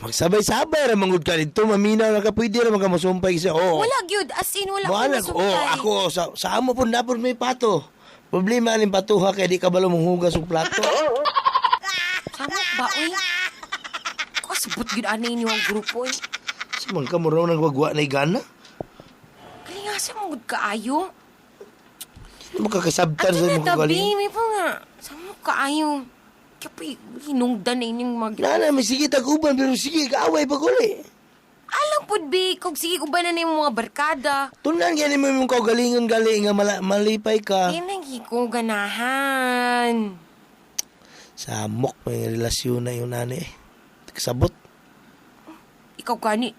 Magsabay-sabay ra manggod ka dito. Maminaw na ka. Pwede ra magkamusumpay siya. Oo. Wala, gyud. As in, wala Wala, akong oh, masumpay. ako, sa amo po na po may pato. Problema aning patuha kay di ka balo mong hugas og plato. Samok ba, uy? Kasabot gyud anay niyo ang grupo, eh. Sa man ka mo raw nagwagwa na igana. Kalingasa mo gud kaayo. Di mo kakasabtan Ato sa na imong tabi, kagalingon. may pa nga. Samok kaayo. Kaya pa, hinungdan na inyong mag... Nana, may sige tag-uban pero sige kaaway pag uli. Alang pud, bi. Kung sige, uban na na yung mga barkada. Tunan gani mo imong kaugalingon gali nga malipay ka. Di nang ko ganahan. Samok may relasyon na yun nani eh. Kasabot. Ikaw gani.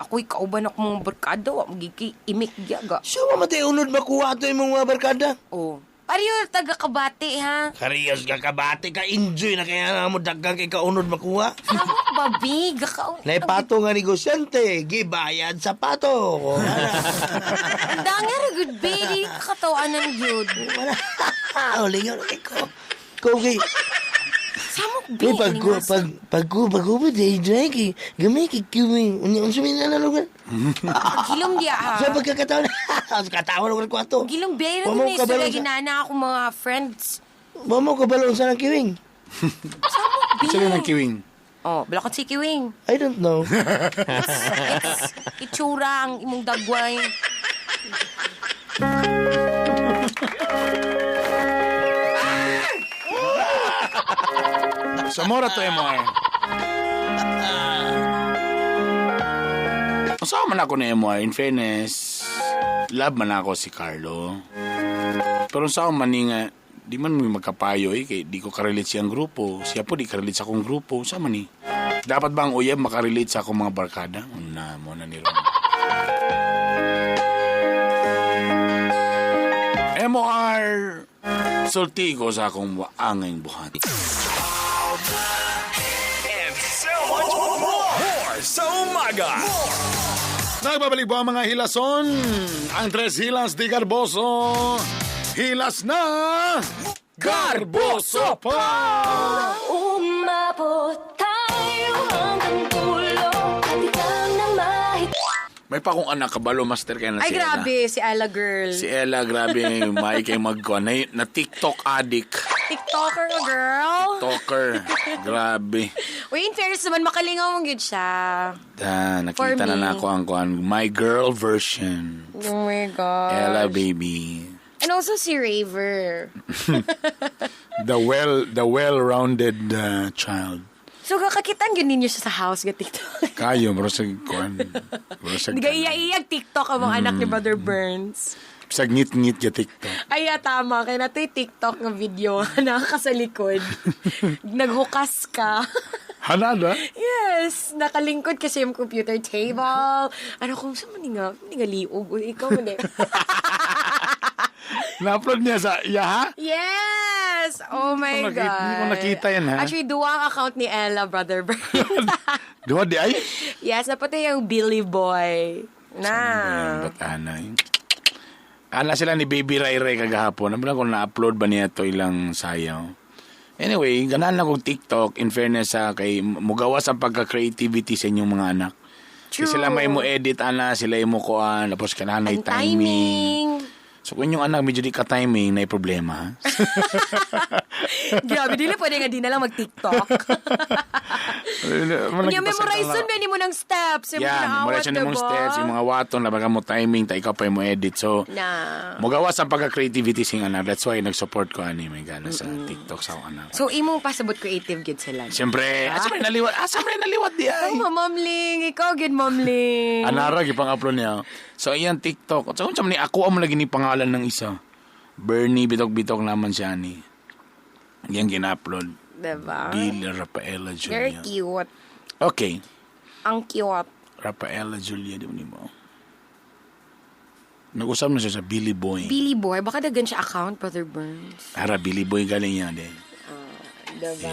Ako'y kauban ako mga barkada. Wa magiging imik gyaga. Siya mamatay unod makuha ato imong mga barkada. Oh. Pareho taga Kabate, ha? Kariyos ka kabate ka enjoy na kaya na mo daggang kay kaunod makuha. Samok ba, bi? Gaka... Naipato nga negosyante, gibayad sa pato. O, ana. Ang danga ra good, bi. Di ka katawanan gyud. Wala. Ulingaw na ko. Kung kay Samok Uy, bi. pag pag pag pag pag day drink eh. Gamay kay kiwing. Unya unsa may nanalugan? Gilom diya ha. Sa pagkakataon, katawa na ko ato. Gilom biya Wa rin mo na kabalo istorya sa- ginana ako mga friends. Wa mo kabalo sa nang kiwing. Samok bi. Sila ng kiwing. Oh, balakot si kiwing. I don't know. It's itsura ang imong dagway. Sa mora to, MR. Usawa man ako ni MR. In fairness, love man ako si Carlo. Pero sa man ni nga, di man mo magkapayo eh, kay di ko karelate siyang grupo. Siya po di karelate sa akong grupo. Sa man ni. Dapat ba ang uyab makarelate sa akong mga barkada? Una, mo na ni Ron. MR, sulti ko sa akong waangeng buhat. And so much more. More sa umaga. Nagbabalik po ang mga hilason. Ang tres hilas di Garboso. Hilas na! Garboso pa! Umabot tayo hanggang dulo at ikaw na mahit. May pa akong anak, kabalo master kaya na Ay, si Ella. grabe, si Ella girl. Si Ella, grabe, may kay magkuhan. Na TikTok addict. TikToker ka, girl. Talker. Grabe. Uy, in fairness naman, makalingaw mong yun siya. Ah, For nakita na me. na ako ang kuhan. My girl version. Oh my God. Ella, baby. And also si Raver. The well-rounded child. So, kakakitaan yun ninyo siya sa house, ga TikTok. Kayo, bro, sa kuhan. Bro, sa Hindi ka iya-iyag TikTok ang mga anak ni Brother Burns. Sa ngit-ngit ya TikTok. Ay, tama. Kaya nato yung TikTok nga video na sa likod. Naghukas ka. Hanada? Yes! Nakalingkod kasi yung computer table. Ano kung saan man nga, hindi nga liog. Uy, ikaw man eh. Na-upload niya sa Yaha? Yes! Oh my Hindi ko God. hindi ko nakita yan, ha? Actually, duwa ang account ni Ella, Brother Burns. Duwa di ay? Yes, napatay yung Billy Boy. Na. Ba't ana eh? Ana sila ni Baby Ray Ray kagahapon. Ano kung na-upload ba niya to ilang sayaw. Anyway, ganahan lang kong TikTok. In fairness sa kay mugawas ang pagka-creativity sa inyong mga anak. True. Kasi sila may mo edit ana, sila mo kuan, tapos kailangan may Ang timing. So kung yung anak medyo di ka timing, na problema. ha? Grabe, dili pwede nga di na lang mag-TikTok. Unya, memorize dun, mo ng steps. Yung Yan, mga memorize awat, mo diba? steps, yung mga waton, labagan mo timing, ta ikaw pa yung mo edit. So, Na. mugawas ang pagka-creativity sing anak. That's why nag-support ko ani may gana sa TikTok sa akong anak. So, imong pasabot creative gid sila. Siyempre, asa may naliwat, asa may naliwat di ay. Oh, Ma'am Ling, ikaw gid Ma'am Ling. Anara gipang upload niya. So iyan TikTok. So unsa man ni ako ang lagi ni pangalan ng isa. Bernie bitok-bitok naman siya ni. Yan gina-upload. Diba? Bill Rafaela Very Julia. cute. Okay. Ang cute. Rafaela Julia di mo nimo. Nag-usap na siya sa Billy Boy. Billy Boy, baka dagan siya account, Brother Burns. Ara Billy Boy galing niya din. Diba?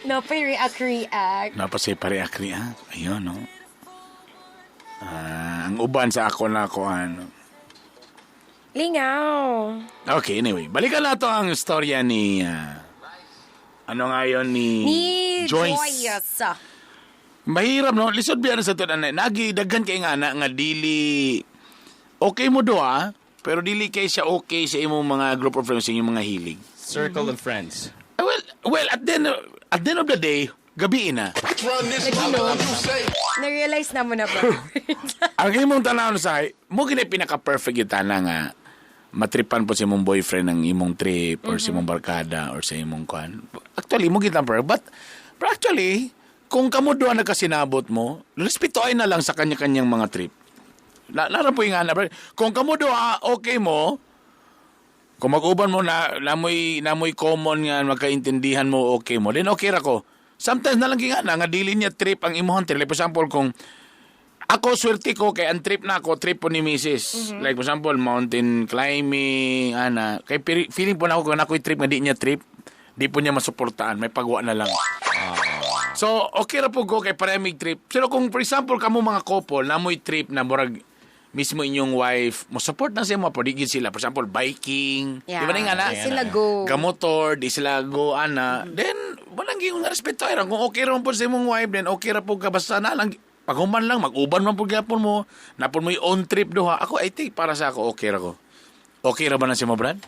No, pa react, react. Napasay pare akri ah. Ayun no. Ah, ang uban sa ako na ako ano. Lingaw. Okay, anyway, balikan na to ang istorya ni ano nga yun ni, Ni Joyce. Joyce. Mahirap no, lisod biya na sa tunan. Nagi daghan kay nga na nga dili okay mo do ah, pero dili kay siya okay sa imong mga group of friends, sa inyong mga hilig. Circle of friends. Ah, Well, at the end of the day, gabi na. Na-realize na mo na, Brother Burns. Ang imong tanaw sa mo gini pinaka-perfect yung tana nga matripan po sa imong boyfriend ang imong trip or sa imong barkada or sa imong kwan. Actually, mo gitang perfect. But actually, kung kamo doon nagkasinabot mo, respetuhin na lang sa kanya-kanyang mga trip. Nara po yung nga na, kung kamo doon, okay mo, kung mag-uban mo na namoy common nga magkaintindihan mo okay mo, then okay ra ko. Sometimes na lang nga na nga dili niya trip ang imong trip. Like for example, kung ako swerte ko kay ang trip na ako trip po ni Mrs. Like for example, mountain climbing, ana. Kay feeling po na ako kung ako'y trip nga di niya trip, di po niya masuportaan, may pagwa na lang. So, okay ra po ko kay paremig trip. Pero kung for example kamo mga couple namoy trip na murag mismo inyong wife mo support na siya mo pero di gyud sila, for example, biking, Yeah. di ba na nga na? Di sila go. Gamotor, di sila go ana. Then walang gyud nga respeto ay kung okay ra man po sa imong wife, then okay ra po ka, basta na lang paghuman lang mag-uban man po gyapon mo, napon mo own trip duha. Ako, I think para sa ako okay ra ko. Okay ra ba na si mo, Brad?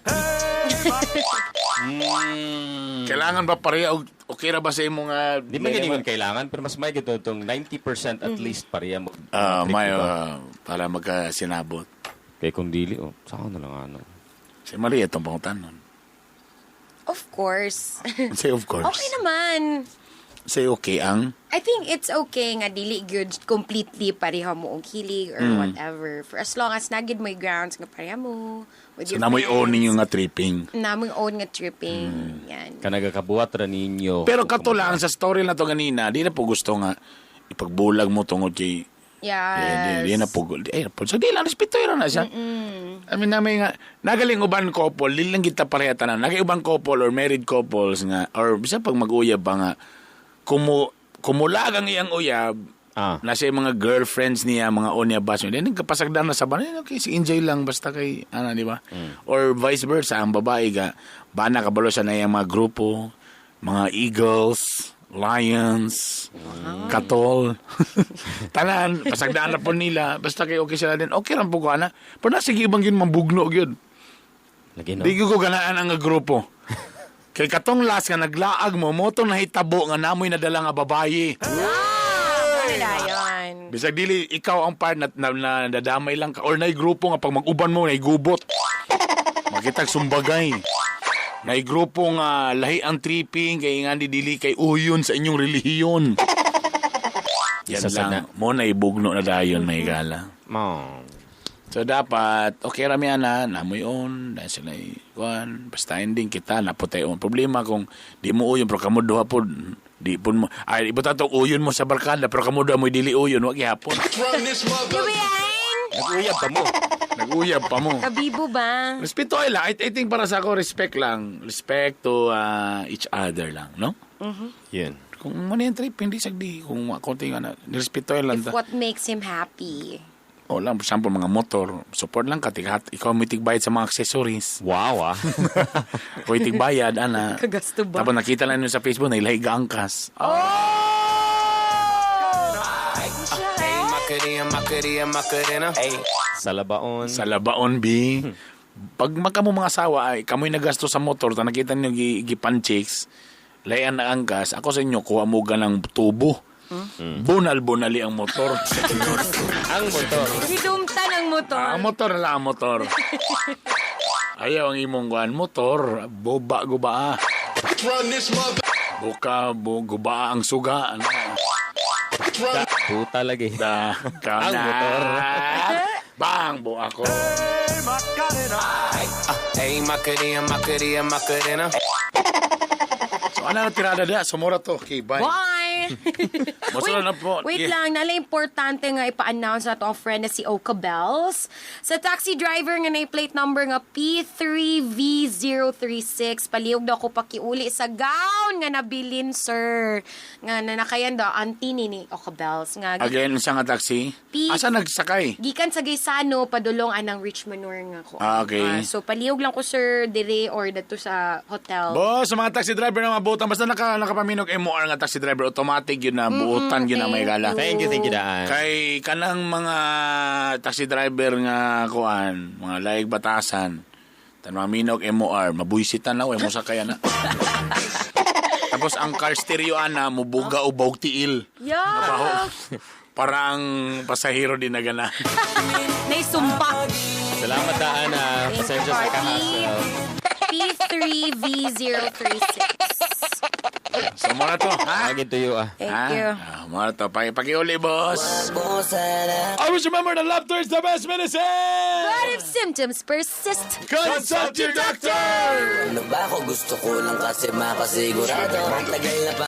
Kailangan ba pareha og okay ra ba sa imong Di man ganyan kailangan, pero mas may gito itong 90% at least pareha mo. Ah, Trip, may diba? para magkasinabot. Kay kung dili, oh, saka na lang ano. Si Maria itong pangutanon. Of course. Say of course. Okay naman. Say okay ang I think it's okay nga dili gyud completely pareha mo og hilig or whatever. For as long as na gyud mo'y grounds nga pareha mo with so your namoy friends. own ninyo nga tripping. Namoy own nga tripping. Yan. Kanagakabuhat ra ninyo. Pero kato lang sa story na to ganina, di na po gusto nga ipagbulag mo tungod kay. Yes. Di, di na po. Di, po. So, di lang, respeto yun na siya. I mean, namin nga, nagaling uban couple, di lang kita pareha tanan. Nagaling uban couple or married couples nga, or bisa pag mag-uyab pa nga, kumulag ang iyang uyab, nasa yung mga girlfriends niya, mga onya bas, then nagkapasagdan na sa banan, okay, si enjoy lang, basta kay, ano, di ba? Or vice versa, ang babae ga, bana kabalo siya na iyang mga grupo, mga eagles, lions, katol. Tanan, pasagdaan na po nila, basta kay okay sila din, okay lang po ko, ana. Pero nasa ibang yun, mambugno yun. Lagi, no? Di ko ganaan ang grupo. Kay katong last nga naglaag mo, mo tong nahitabo nga namoy nadala nga babaye. Ano dayon? Bisag dili ikaw ang part na nadamay lang ka or nay grupo nga pag mag-uban mo nay gubot. Makitag sumbagay. Nay grupo nga lahi ang tripping kay nga di dili kay uyon sa inyong relihiyon. Yan Isa sa lang. Mo na ibugno na dayon may gala. Oh. So dapat okay rami ana namoy on dahil sila kuan basta ending kita naputay on problema kung di mo uyon pero kamo duha pod di pud mo ay ibuta to uyon mo sa barkada pero kamo duha mo dili uyon wa gihapon. Nag-uyab pa mo. Nag-uyab pa mo. Kabibo ba? Respeto ay lang. I think para sa ako, respect lang. Respect to each other lang, no? Mhm. Yun. Kung mo na yung trip, hindi sagdi. Kung konti nga na, respeto ay lang. If what makes him happy. O lang, for example, mga motor, support lang ka. Tighat, ikaw may tigbayad sa mga accessories. Wow, ah. Ako tigbayad, ana. Kagasto ba? Tapos nakita lang nyo sa Facebook, nailahi gaangkas. Oh! Sa labaon. Sa labaon, B. Pag magkamo mga asawa, ay, kamoy nagasto sa motor, ta nakita niyo gipanchicks, layan na angkas, ako sa inyo, kuha mo ng tubo. Bunal-bunali ang motor. Ang motor. Hidumtan ang motor. Ah, ang motor na lang ang motor. Ayaw ang imong kuan motor, boba guba. Buka bu, guba ang suga. Ano? Puta lagi. Da, ka Ang na. motor. Bang, bu ako. Hey, Macarena, Macarena, Macarena. So ano na tirada da? Sumura to. Okay, bye. Bye! Masura na po. Wait Yeah. lang, nala importante nga ipa-announce na to ang friend na si Oka Bells. Sa taxi driver nga na plate number nga P3V036, palihog daw ko pakiuli sa gown nga nabilin, sir. Nga nanakayan daw, auntie ni Oka Bells. Nga, Again, unsa nga taxi? Asa nagsakay? Gikan sa Gaisano, padulong anang Richmond nga ko. Ah, okay. So, palihog lang ko, sir, dire or dato sa hotel. Boss, sa mga taxi driver na mabutan, basta nakapaminog MOR nga taxi driver, automatic yun na, buutan yun na may gala. Thank you, daan. Kay kanang mga taxi driver nga kuan, mga laig batasan, tan maminog MOR, mabuisitan na, mo sakay na. Tapos ang car stereo ana, mubuga o bawg tiil. Yeah! Parang pasahero din na gana. Naisumpa. Salamat daan ah. Thank you, Pasensya sa party. kahasel. P3V036. So, muna to, ha? Lagi tuyo ah. Thank you. Ah, muna to. Pakiuli, boss. Always remember that laughter is the best medicine! But if symptoms persist, Consult your doctor! Ano ba ako gusto ko lang kasi makasigurado. Ang tagal na pa